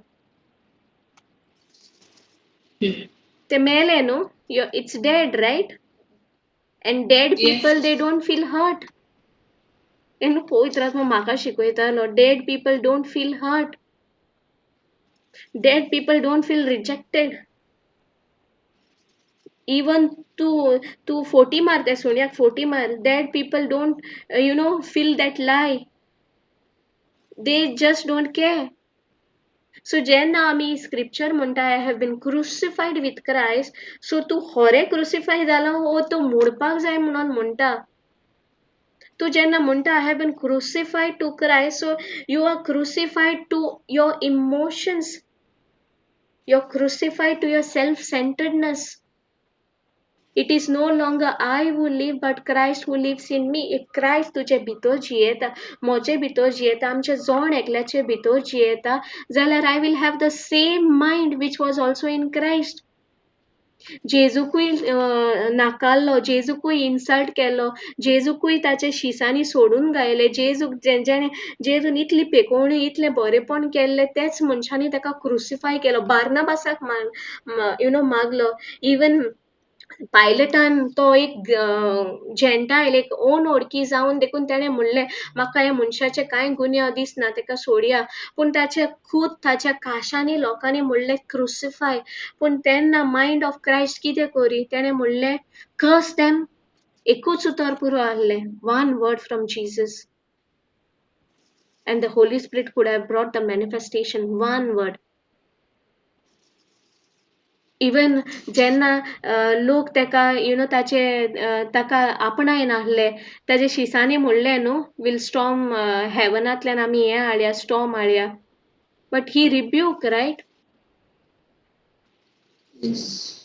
ते मेले न्हू, it's dead, right? And dead people they Yes. Don't feel hurt. न्हू पवित्र आत्मा म्हाका शिकयतालो, dead people don't feel hurt, dead people don't feel rejected. Even तूं तूं फोटी मार, त्या सुण्याक फोटी मार, dead people don't you know feel that lie, they just don't care. So जेन्ना आमी स्क्रिप्चर म्हणटा I have been crucified with Christ, so तूं खरें क्रुसिफाय जाला वो तूं मोडपाक जाय म्हणून म्हणटा. तूं जेन्ना म्हणटा I have been crucified to Christ, so you are crucified to your emotions, you are crucified to your self centeredness. It is no longer I who live but Christ who lives in me. If Christ तुजे भितर जियेता, म्हजे भितर जियेता, आमच्या जण एकल्याचे भितर जियेता, जाल्यार I will have the same mind which was also in Christ. जेजूकूय नाकारलो, जेजूकूय इन्सल्ट केलो, जेजूकूय ताचे शिसांनी सोडून घायले, जेजूक जेणे जेजून इतली पेकोवणी, इतलें बरेपण केल्लें, तेच मनशांनी ताका क्रुसिफाय केलो. बार्नाबासाक you know मागलो. इवन पायलटान तो एक जेंटायल, एक अनोळखी जावन देखून तेणें म्हणलें म्हाका ह्या मनशाचें कांय गुन्यांव दिसना, ताका सोडया. पूण ताचे खूद ताच्या काशांनी लोकांनी म्हणलें क्रुसिफाय. पूण तेन्ना मायंड ऑफ क्रायस्ट कितें करी, तेणें म्हणलें कर्स देम, एकूच उतर पुरो आहलें, one word from Jesus, and the Holy Spirit could have brought the manifestation, one word. Even जेन्ना लोक ताका you know ताचे ताका आपणाय नासले, ताजे शिसांनी म्हणलें न्हू वील स्टॉर्म, हेवनांतल्यान आमी हें हाडया, स्टॉर्म हाडया, but he rebuke, right? Yes.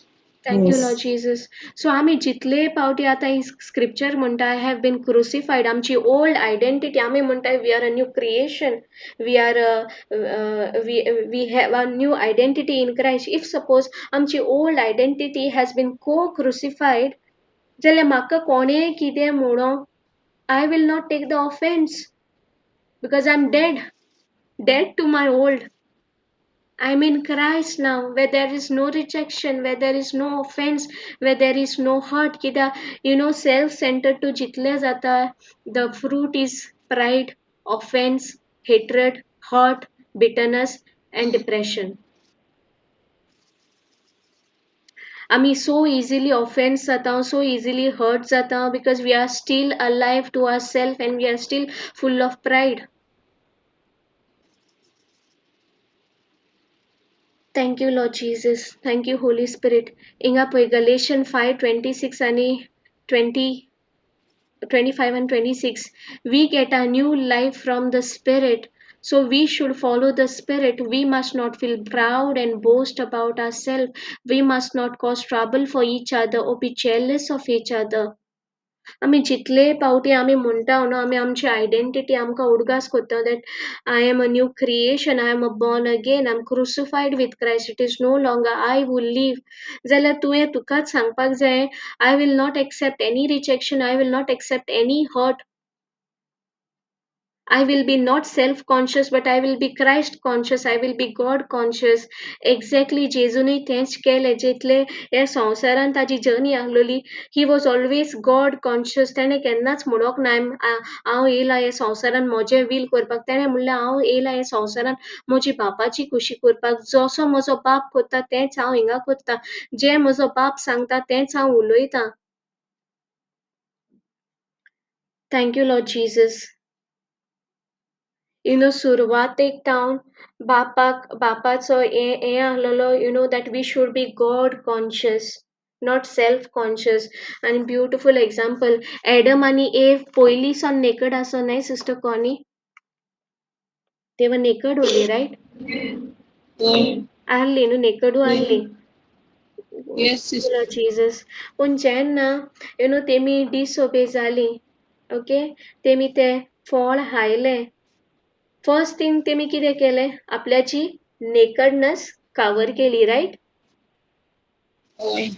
Thank you Yes. Lord Jesus. So आमी जितले पावटी आतां ही स्क्रिप्चर म्हणटा I have been crucified, आमची ओल्ड आयडेंटिटी आमी म्हणटा we are a new creation, we are we have a new identity in Christ. If suppose आमची old identity has been co crucified, जाल्यार म्हाका कोणेंय कितें म्हणो, I will not take the offence because I am dead, dead to my old. I am in Christ now, where there is no rejection, where there is no offense, where there is no hurt. कित्याक you know self-centered तूं जितलें जाता, the fruit is pride, offense, hatred, hurt, bitterness and depression. आमी so easily offense जाता, so easily hurt जाता, because we are still alive to ourselves and we are still full of pride. Thank you, Lord Jesus. Thank you, Holy Spirit. हिंगा पळय Galatians 5:26 आनी 25 and 26. We get a new life from the Spirit. So we should follow the Spirit. We must not feel proud and boast about ourselves. We must not cause trouble for each other or be jealous of each other. आमी जितले पावटी आमी म्हणटा न्हू, आमी आमची identity आमकां उडगास करता that I am a new creation, I am a born again, I am crucified with Christ, it is no longer I who live. जाल्यार तुवें तुकाच सांगपाक जाय, I will not accept any rejection, I will not accept any hurt, I will be not self-conscious, but I will be Christ conscious, I will be God conscious. Exactly, जेजूनय तेंच केलें. जितले ह्या संवसारान ताजी journey आहलोली, he was always God conscious. तेणें केन्नाच म्हणोंक ना हांव येयला ह्या संवसारान म्हजें will करपाक. तेणें म्हणलें हांव येयला ह्या संवसारान म्हजी बापाची खुशी करपाक. जसो म्हजो बाप करता तेंच हांव हिंगा करता, जें म्हजो बाप सांगता तेंच हांव उलयतां. Thank you Lord Jesus. You know सुरवातेक तावन बापाक बापाचो हें आहलोलो, you know that we should be God conscious, not self conscious. आनी ब्युटिफूल एग्जाम्पल, एडम आनी एव पयलीं सावन नेकड आसो न्हय sister Connie? They were naked only, right? आहली न्हू, नेकडू आहली. Yes, sister. Lord Jesus. पूण जेन्ना you know तेमी डिसोबे जाली, ओके, तेमी तें फळ हायलें, फर्स्ट थिंग तेमी कितें केलें, आपल्याची नेकडनस कवर केली, रायट? हय.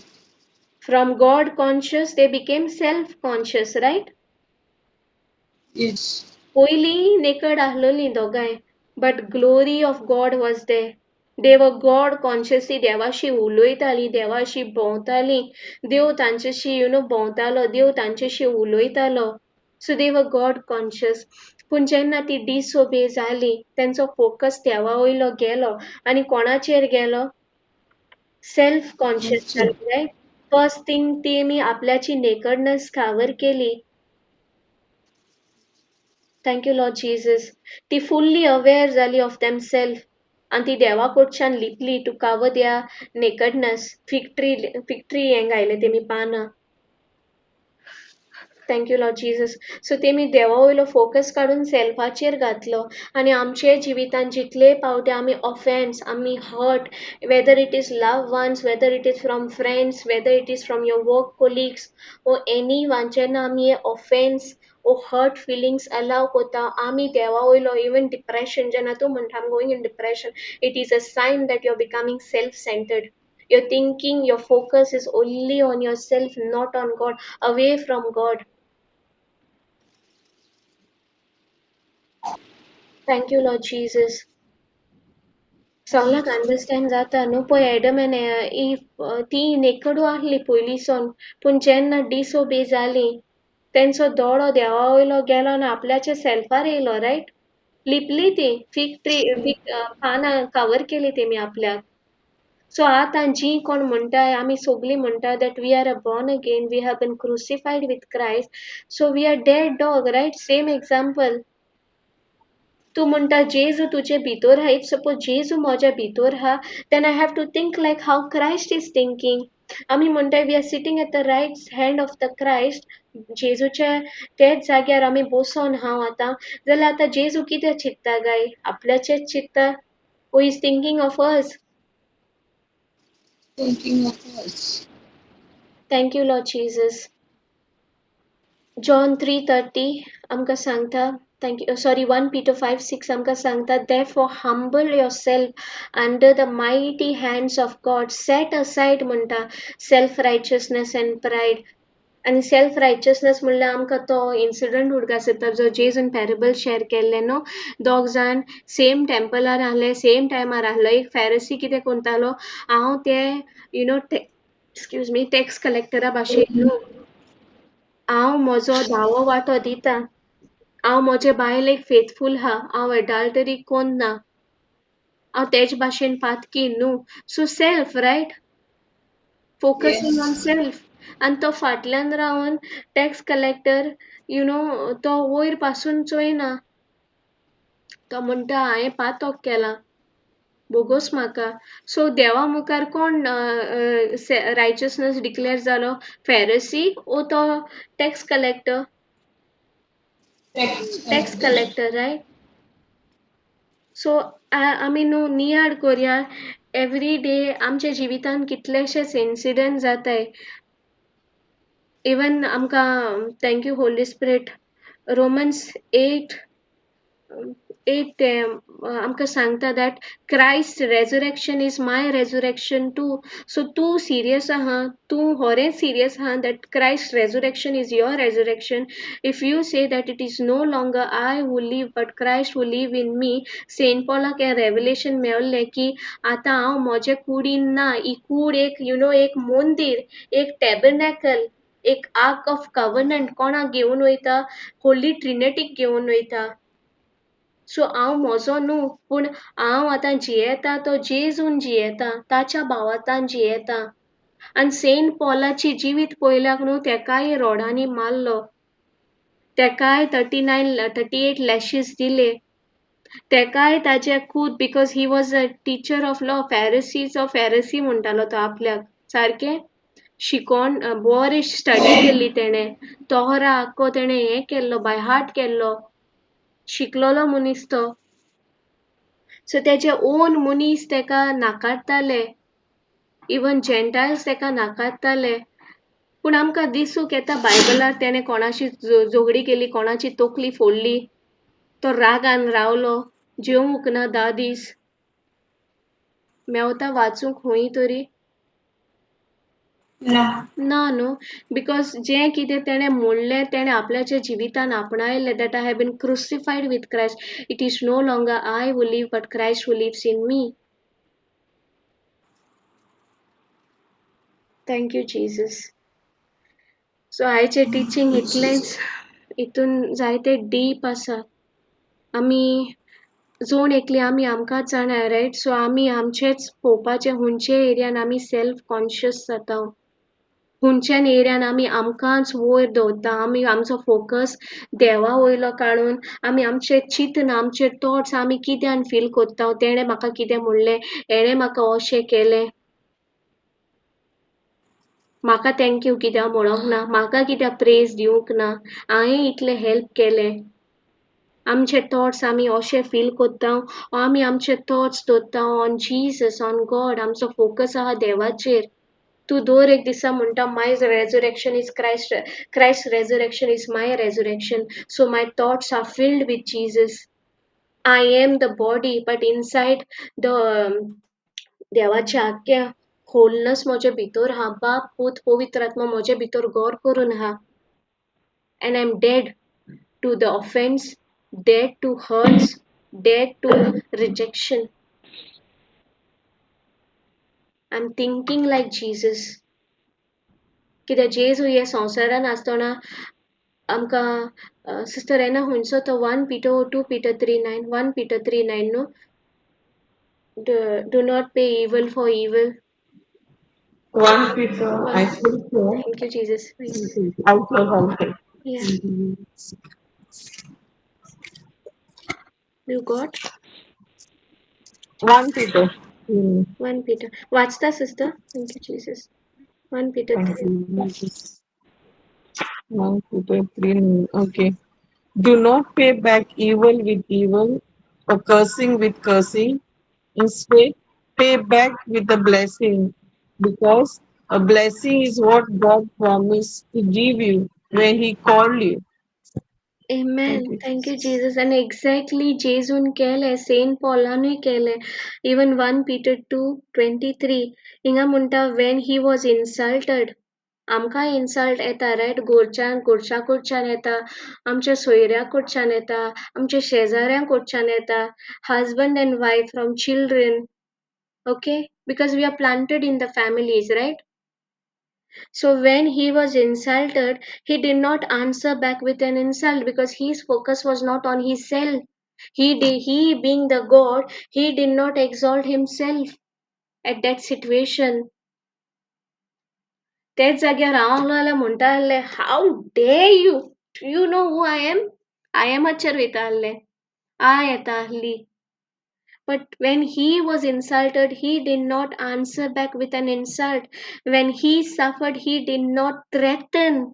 From God conscious they became self conscious, right? Yes. पयलीं नेकड आहलोलीं दोगांय, but glory of God was there. They were God consciously देवाशी उलयतालीं, देवाशी भोंवतालीं, देव तांच्याशी you know भोंवतालो, देव तांच्याशी उलयतालो. So they were God conscious. पूण जेन्ना ती डिसोबे जाली, तेंचो फोकस देवा वयलो गेलो आनी कोणाचेर गेलो? सेल्फ कॉन्शियस जाली, रायट? फर्स्ट थिंग तेमी आपल्याची नेकडनस कावर केली. Thank you Lord Jesus. ती फुल्ली अवेर जाली ऑफ देम सेल्फ आनी ती देवा कडच्यान लिपली to cover their nakedness. Fig tree, fig tree हें घायलें तेमी पानां. Thank you Lord Jesus. So तेमी देवा वयलो फोकस काडून सेल्फाचेर घातलो. आनी आमचे जिवितान जितले पावटी आमी ऑफेन्स, आमी hurt, whether it is love ones, whether it is from friends, whether it is from your work colleagues or anyone, जेन्ना आमी हे ऑफेन्स ओ हर्ट फिलिंग्स अलाव कोता, आमी देवा वयलो इवन डिप्रेशन, जेन्ना तूं म्हणटा I'm going in depression, it is a sign that you are becoming self centered. Your thinking, your focus is only on yourself, not on God, away from God. Thank you, Lord Jesus. सगळ्यांक understand जाता न्हू. पळय Adam and if ती नेकडू आहली पयलींसून, पूण जेन्ना disobey जाली, तेंचो दोळो देवा वयलो गेलो आनी आपल्याच्या सेल्फार येयलो, रायट? लिपली ती फीग ट्री, फीग पानां कवर केली तेमी आपल्याक. सो आतां जीं कोण म्हणटाय, आमी सोगलीं म्हणटा that we are a born again, we have been crucified with Christ, so we are dead dog, right? Same example. तूं म्हणटा जेजू तुजे भितोर आहा. If suppose जेजू म्हज्या भितोर आहा, then I have to think like how Christ is thinking. आमी म्हणटाय we are sitting at the right hand of the Christ. जेजूच्या तेच जाग्यार आमी बसोन हांव आतां, जाल्यार आतां जेजू कितें चिंत्ता काय? आपल्याचेच चिंत्ता? Who is thinking of us? Thinking of us. Thank you Lord Jesus. John 3:30 आमकां सांगता, thank you, sorry, 1 Peter 5:6 आमकां सांगता, therefore humble yourself under the mighty hands of God, set aside म्हणटा सेल्फ रायचसनेस एंड प्रायड. आनी self रायचसनेस म्हणल्यार आमकां तो incident उडगास येता जो जेजून पॅरेबल शेअर केल्ले न्हू. दोग जाण सेम टेम्पलार आहले, सेम टायमार आहलो. एक फेरसी कितें कोत्तालो, हांव ते you know excuse me tax कलेक्टरा भाशेन न्हू, हांव म्हजो धावो वांटो दिता, हांव म्हजे बायलेक फेथफूल आहा, हांव एडाल्टरी कोन्ना, हांव तेज भाशेन पातकी न्हू. So self, right? Focusing on self. आनी तो फाटल्यान रावन टॅक्स कलेक्टर you know तो वयर पासून चोयना, तो म्हणटा हांवें पातोक केलां, बोगोस म्हाका. सो देवा मुखार कोण रायचसनस डिक्लेअर जालो? फेरसी ओ तो tax collector? Tax collector, right? So आमी न्हू नियाळ कोरया एवरी डे आमच्या जिवितान कितलेशेच इन्सिडंट जाताय. इवन आमकां thank you Holy Spirit, Romans 8:8 ते आमकां सांगता that Christ resurrection is my resurrection too. So तूं सिरियस आहा, तूं होरें सिरियस आहा that Christ resurrection is your resurrection. If you say that it is no longer I who live but Christ who live in me. Saint पॉलाक हें revelation मेवल्लें की आतां हांव म्हजे कुडीन ना, ही कूड एक you know एक मंदीर, एक टॅबरनॅकल, एक आर्क ऑफ कवर्नंट. कोणाक घेवन वयता? होली ट्रिनिटीक घेवन वयता. सो हांव म्हजो न्हू, पूण हांव आतां जियेता तो जेजून जियेता, ताच्या भावातान जियेता. आनी सेंट पॉलाची जिवीत पळयल्यार न्हू, तेकाय रोडांनी मारलो, तेकाय 39 38 लॅशीस दिले, तेकाय ताजे खूद, because he was a teacher of law, फेरसीचो फेरसी म्हणटालो तो आपल्याक, सारकें शिकोन बरें स्टडी केल्ली तेणें, तोहरा आख्खो तेणें हें केल्लो, बाय हार्ट केल्लो, शिकलोलो मनीस तो. सो तेजे ओन मनीस तेका नाकारताले, इवन जेंटायल्स तेका नाकारताले. पूण आमकां दिसूंक येता बायबलार तेणें कोणाशी झगडी केली, कोणाची तकली फोडली, तो रागान रावलो, जेवूंक ना 10 दीस. मेवता वाचूंक खंय तरी? ना. ना न्हू, because जें कितें तेणें म्हणलें तेणें आपल्याच्या जिवितान आपणायलें, that I have been crucified with Christ, it is no longer I who live but Christ who lives in me. Thank you Jesus. So आयचें टिचींग इतलेंच, हितून जायते डीप आसा. आमी जोण एकली आमी आमकांच जाणा, रायट? सो आमी आमचेच पळोवपाचें, हुंयचे एरियान आमी सेल्फ कॉन्शियस जाता, हुंयच्यान एरियान आमी आमकांच वयर दवरता, आमी आमचो फोकस देवा वयलो काडून आमी आमचे चिंतन, आमचे थॉट्स आमी कित्यान फील कोत्ता, तेणें म्हाका कितें म्हणलें, हेणें म्हाका अशें केलें, म्हाका thank you कित्याक म्हणोंक ना, म्हाका कित्याक प्रेज दिवंक ना, हांवें इतलें हेल्प केलें. आमचे थॉट्स आमी अशें फील कोत्ता, आमी आमचे थॉट्स दवरता ऑन जीसस, ऑन गॉड. आमचो फोकस आहा देवाचेर. तूं दर एक दिसा म्हणटा, my resurrection is Christ, Christ resurrection is my resurrection, so my thoughts are filled with Jesus. I am the body, but inside the देवाचे आख्या होलनस म्हजे भितर आहा. बाप, पूत, पवित्र आत्मा म्हजे भितर गौर करून आहा. And I am dead to the offence, dead to hurts, dead to rejection. I am thinking like Jesus. कित्याक जेजू हे संवसारान आसतना आमकां सिस्टर एना खंयचो तो 1 Peter 2 Peter 3:9, 1 Peter 3:9 न्हू, do not pay evil for evil. 1 Peter, I think so. Thank you, Jesus. I'll say. Yeah. You got? 1 Peter. 1 Peter. Watch that, sister. Thank you, Jesus. 1 Peter 3. 1 Peter 3. Okay. Do not pay back evil with evil or cursing with cursing. Instead, pay back with a blessing, because a blessing is what God promised to give you when He called you. Amen. Thank you, Jesus. And exactly जेजून केलें, Saint पॉलानूय केलें. Even 1 Peter 2:23 हिंगा म्हणटा, when he was insulted. आमकां insult येता, right? घरच्यान, घरच्या कडच्यान येता, आमच्या सोयऱ्या कडच्यान येता, आमच्या शेजाऱ्यां कडच्यान येता, husband and wife, from children, okay? Because we are planted in the families, right? So when he was insulted, he did not answer back with an insult, because his focus was not on himself. He being the God, he did not exalt himself at that situation. तेच जाग्यार हांव जाल्यार म्हणटा आसलें, how dare you? You know who I am? I am Acher वयता आसलें, I येता आसली. But when he was insulted, he did not answer back with an insult. When he suffered, he did not threaten.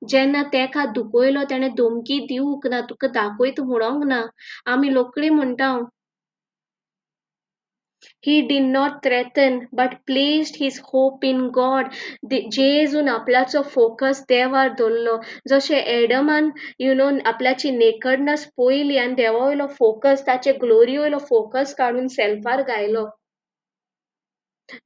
जेन्ना तेका दुखयलो तेणें धमकी दिवंक ना, तुका दाखयता म्हणोंक ना. आमी लोकडी म्हणटा. He did not threaten, but placed his hope in God. जेजून आपल्याचो फोकस देवार दवरलो. जशें एडमान आपल्याची नेकडनस पळयली आनी देवा वयलो फोकस, ताचे ग्लोरी वयलो फोकस काडून सेल्फार घायलो.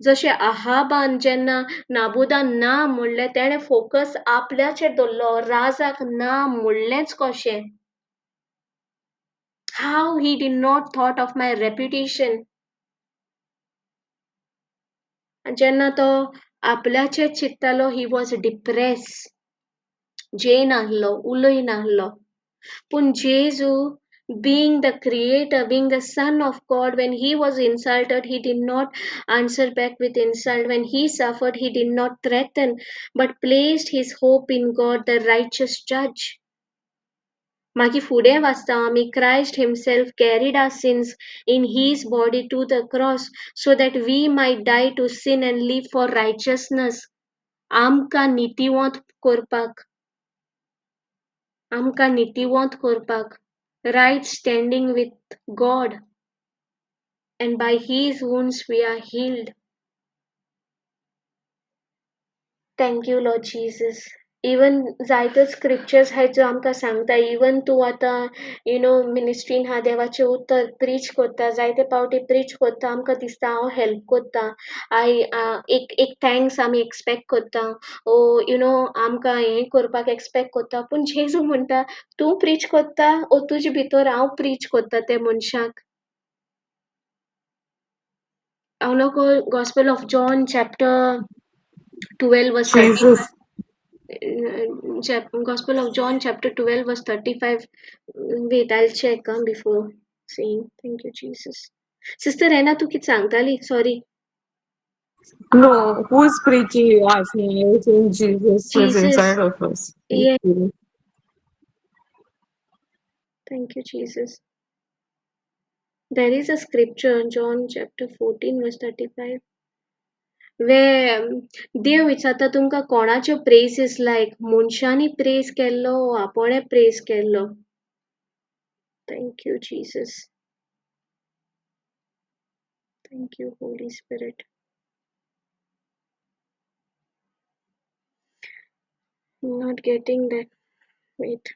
जशें आहाबान जेन्ना नाबुदान ना म्हणलें, तेणें फोकस आपल्याचेर दवरलो, राजाक ना म्हणलेंच कशें. How he did not thought of my reputation. जेन्ना तो आपल्याचेर चिंत्तालो, he was depress, जेयनासलो, उलयनासलो. पूण जेजू being the creator, being the son of God, when he was insulted, he did not answer back with insult. When he suffered, he did not threaten, but placed his hope in God, the righteous judge. मागीर फुडें वाचता आमी, Christ himself carried our sins in his body to the cross so that we might die to sin and live for righteousness. आमकां नितीवंत करपाक, आमकां नितीवंत करपाक, right standing with God, and by his wounds we are healed. Thank you, Lord Jesus. Even जायते scriptures आहाय ज्यो आमकां सांगता, even तूं आतां मिनिस्ट्रीन आहा, देवाचें उतर प्रीच कोत्ता, जायते पावटी प्रीच कोत्ता, आमकां दिसता हांव हेल्प कोत्ता, I एक thanks आमी एक्सपेक्ट कोत्ता, ओ आमकां हें करपाक एक्सपेक्ट कोत्ता. पूण जेजू म्हणटा, तूं प्रीच कोत्ता ओ तुजे भितर हांव प्रीच कोत्ता ते मनशाक. हांव नको gospel of John chapter 12 verse Jesus. 35. Gospel of John chapter 12 verse 35. Wait, I'll check before saying. Thank you, Jesus. Sister Rena, तूं कितें सांगताली? Sorry. No, who is preaching? You ask me. I think Jesus was Jesus. inside of us. Yeah. Thank you, Jesus. There is a scripture in John chapter 14 verse 35 where देव विचारता तुमकां कोणाच्यो प्रेसीस लायक मनशांनी press केल्लो वो आपोणे press केल्लो. Thank you, Jesus. Thank you, Holy Spirit. I'm not getting that. Wait.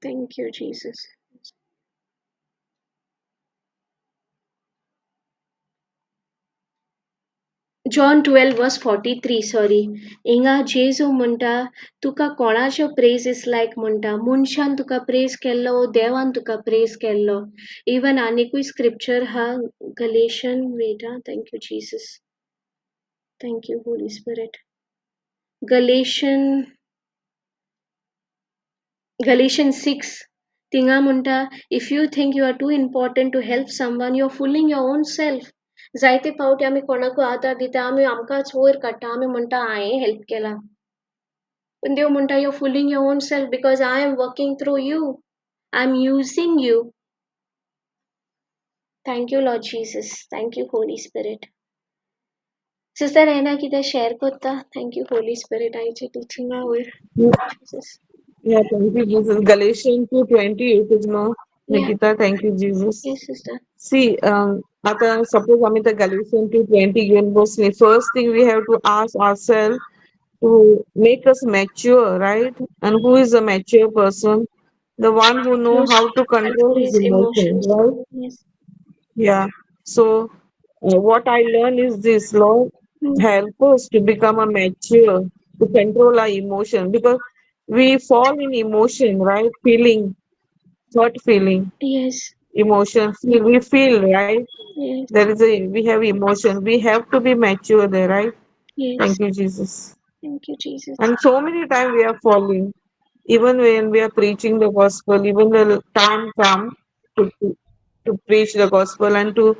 Thank you, Jesus. John 12 verse 43, sorry. हिंगा जेजू म्हणटा तुका कोणाच्यो प्रेजीस लायक म्हणटा मनशान तुका प्रेज केल्लो वो देवान तुका प्रेज केल्लो. इवन आनिकूय स्क्रिप्चर हा गलेशन वेट हा. Thank you Jesus. Thank you Holy Spirit. Galatian Galatian 6 थिंगा म्हणटा if you think you are too important to help someone you are fooling your own self. जायते फावटी आमी कोणाकूय आदार दिता आमी आमकांच वयर काडटा आमी म्हणटा हांवें हेल्प केला पण देव म्हणटा you are fooling your own self because I am working through you. I am using you. Thank you Lord Jesus. Thank you Holy Spirit. Sister Rena कितें शेअर करता? Thank you Holi spirit आयच्या टिचिंगा वयर. Jesus. Yeah, thank you, Jesus. Galatians 2:28 is no. Yeah. Nikita, thank you, Jesus. Yes sister. See, आता suppose आम्ही the Galatians 2:20 घेऊन बसली. First thing we have to ask ourselves to make us mature, right? And who is a mature person? The one who know Knows how to control control his his emotions, emotions. right? Yes. Yeah. So what I learn is this, Lord, Mm. help us to become a mature, to control our emotion, because we fall in emotion, right? Feeling, thought feeling, Yes. emotion, feel, we feel, right? Yes. There is a, we have emotion. We have to be mature there, right? Yes. Thank you, Jesus. Thank you, Jesus. And so many times we are falling, even when we are preaching the gospel, even the time come to preach the gospel and to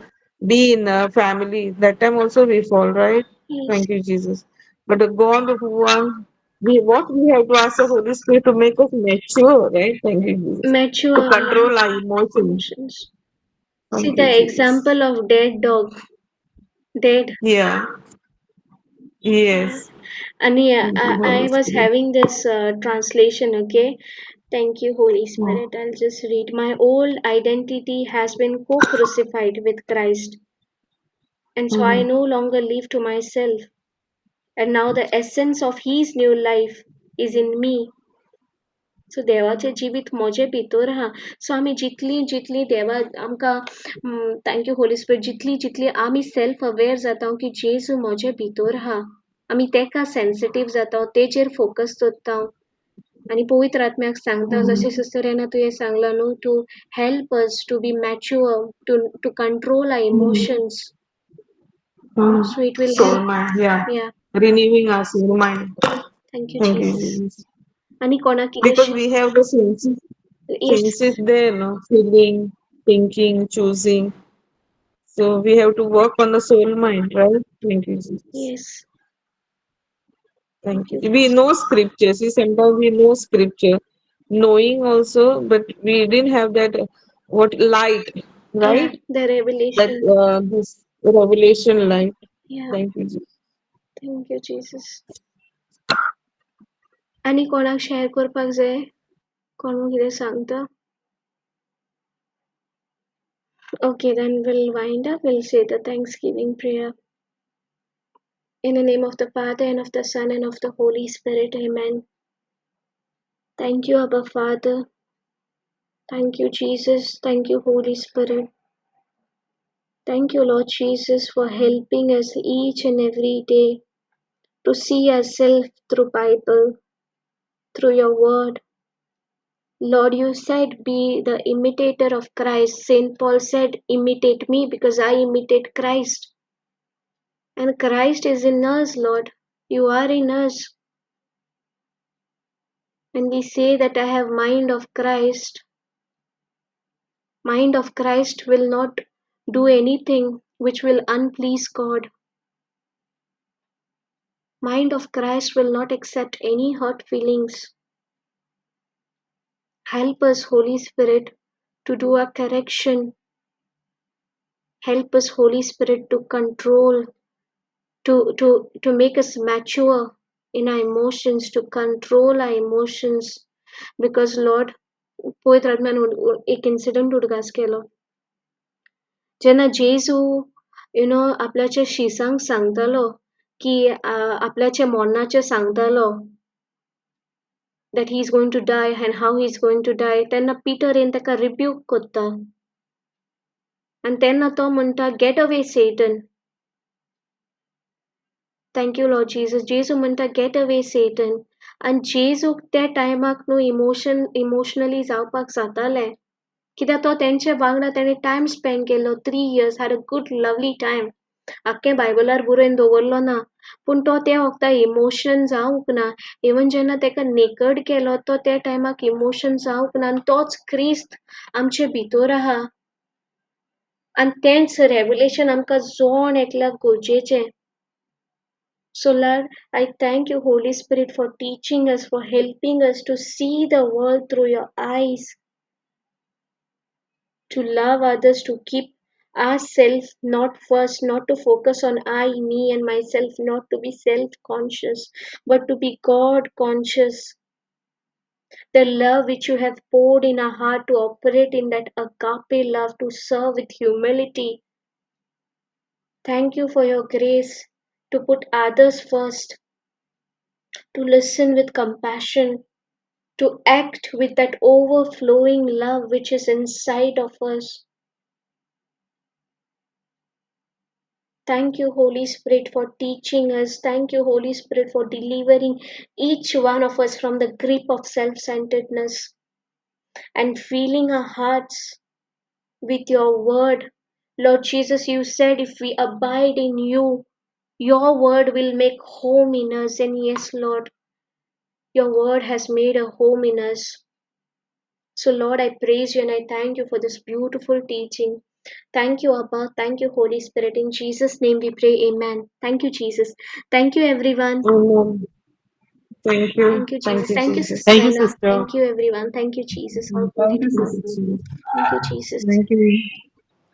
be in a family, that time also we fall, right? Yes. Thank you, Jesus. But the God who one, we what we have to ask the Holy Spirit to make us mature, right? Thank you, Jesus. Mature To control our emotions. emotions. See Thank the you, Jesus. example of dead dog. Dead. Yeah. Yes. And yeah, Thank you, Holy I was Spirit. having this translation, okay? Thank you, Holy Spirit. I'll just read. My old identity has been co-crucified with Christ. And so I no longer live to myself. And now the essence of His new life is in me. So देवाचें जिवीत म्हजे भितर आहा. So आमी जितली जितली देवा आमकां thank you Holi spirit जितली जितली आमी सेल्फ अवेर जाता की जेजू म्हजे भितर आहा, आमी तेका सेन्सिटीव जाता, तेजेर फोकस दवरता आनी पवित्र आत्म्याक सांगता जशें सिस्टर रेना तुवें सांगलां न्हू, to help us to be mature, to control our emotions. So it will Soul help. mind, yeah. Yeah. Renewing our soul mind. Thank you, Thank you, Jesus. Jesus. आनी कोणाक कितें Because we have the senses, Yes. senses there, no? Feeling, thinking, choosing. So we have to work on the soul mind, right? Thank you, Jesus. Yes. Thank you. We know scripture. See, sometimes we know scripture, knowing also, but we didn't have that what light, right? Yeah, the revelation. That this revelation light. Yeah. Thank you, Jesus. Thank you, Jesus. आनी कोणाक share करपाक जाय? कोण कितें सांगता? Okay, then we'll wind up. We'll say the Thanksgiving prayer. In the name of the Father, and of the Son, and of the Holy Spirit. Amen. Thank you, Abba Father. Thank you, Jesus. Thank you, Holy Spirit. Thank you, Lord Jesus, for helping us each and every day to see ourselves through Bible, through your word. Lord, you said, be the imitator of Christ. Saint Paul said, imitate me because I imitate Christ. And Christ is in us, Lord. You are in us. When we say that I have mind of Christ, mind of Christ will not do anything which will unplease God. Mind of Christ will not accept any hurt feelings. Help us, Holy Spirit, to do a correction. Help us, Holy Spirit, to control, to make us mature in our emotions, to control our emotions. Because, Lord, पवित्र आत्म्यान एक incident उडगास केलो. जेन्ना जेजू आपल्याच्या शिसांक सांगतालो की आपल्याच्या मरणाचें सांगतालो, that he is going to die and how he is going to die, तेन्ना Peter येवन ताका रिब्यूक करता आनी तेन्ना तो म्हणटा, get away Satan. Thank you Lord Jesus. जेजू म्हणटा, गेट अवे सेटन. आनी जेजूक त्या टायमाक न्हू इमोशनली जावपाक जातालें, कित्याक तो तेंचे वांगडा तेणें टायम स्पेंड केलो, 3 years, had a good lovely time. आख्खें बायबलार बरोवन दवरलो ना, पूण तो त्या वखता इमोशन जावंक ना. इवन जेन्ना ताका नेकड केलो तो त्या टायमाक इमोशन जावंक ना. आनी तोच क्रिस्त आमचे भितर आहा आनी तेंच रेवलेशन आमकां जोण एकल्याक गरजेचें. So Lord, I thank you, Holy Spirit, for teaching us, for helping us to see the world through your eyes, to love others, to keep ourselves not first, not to focus on I, me and myself, not to be self-conscious, but to be God-conscious. The love which you have poured in our heart to operate in that agape love, to serve with humility. Thank you for your grace to put others first, to listen with compassion, to act with that overflowing love which is inside of us. Thank you, Holy Spirit, for teaching us. Thank you, Holy Spirit, for delivering each one of us from the grip of self-centeredness and filling our hearts with your word. Lord Jesus, you said if we abide in you, your word will make home in us. And yes, Lord, your word has made a home in us. So, Lord, I praise you and I thank you for this beautiful teaching. Thank you, Abba. Thank you, Holy Spirit. In Jesus' name we pray. Amen. Thank you, Jesus. Thank you, everyone. Amen. Thank you. Thank you, Thank Jesus. you, Thank you, Jesus. Sister Thank you, Ella. sister. Thank you, everyone. Thank you, Jesus. All glory Thank to you, God. Thank sister. you. Thank you, Jesus. Thank you.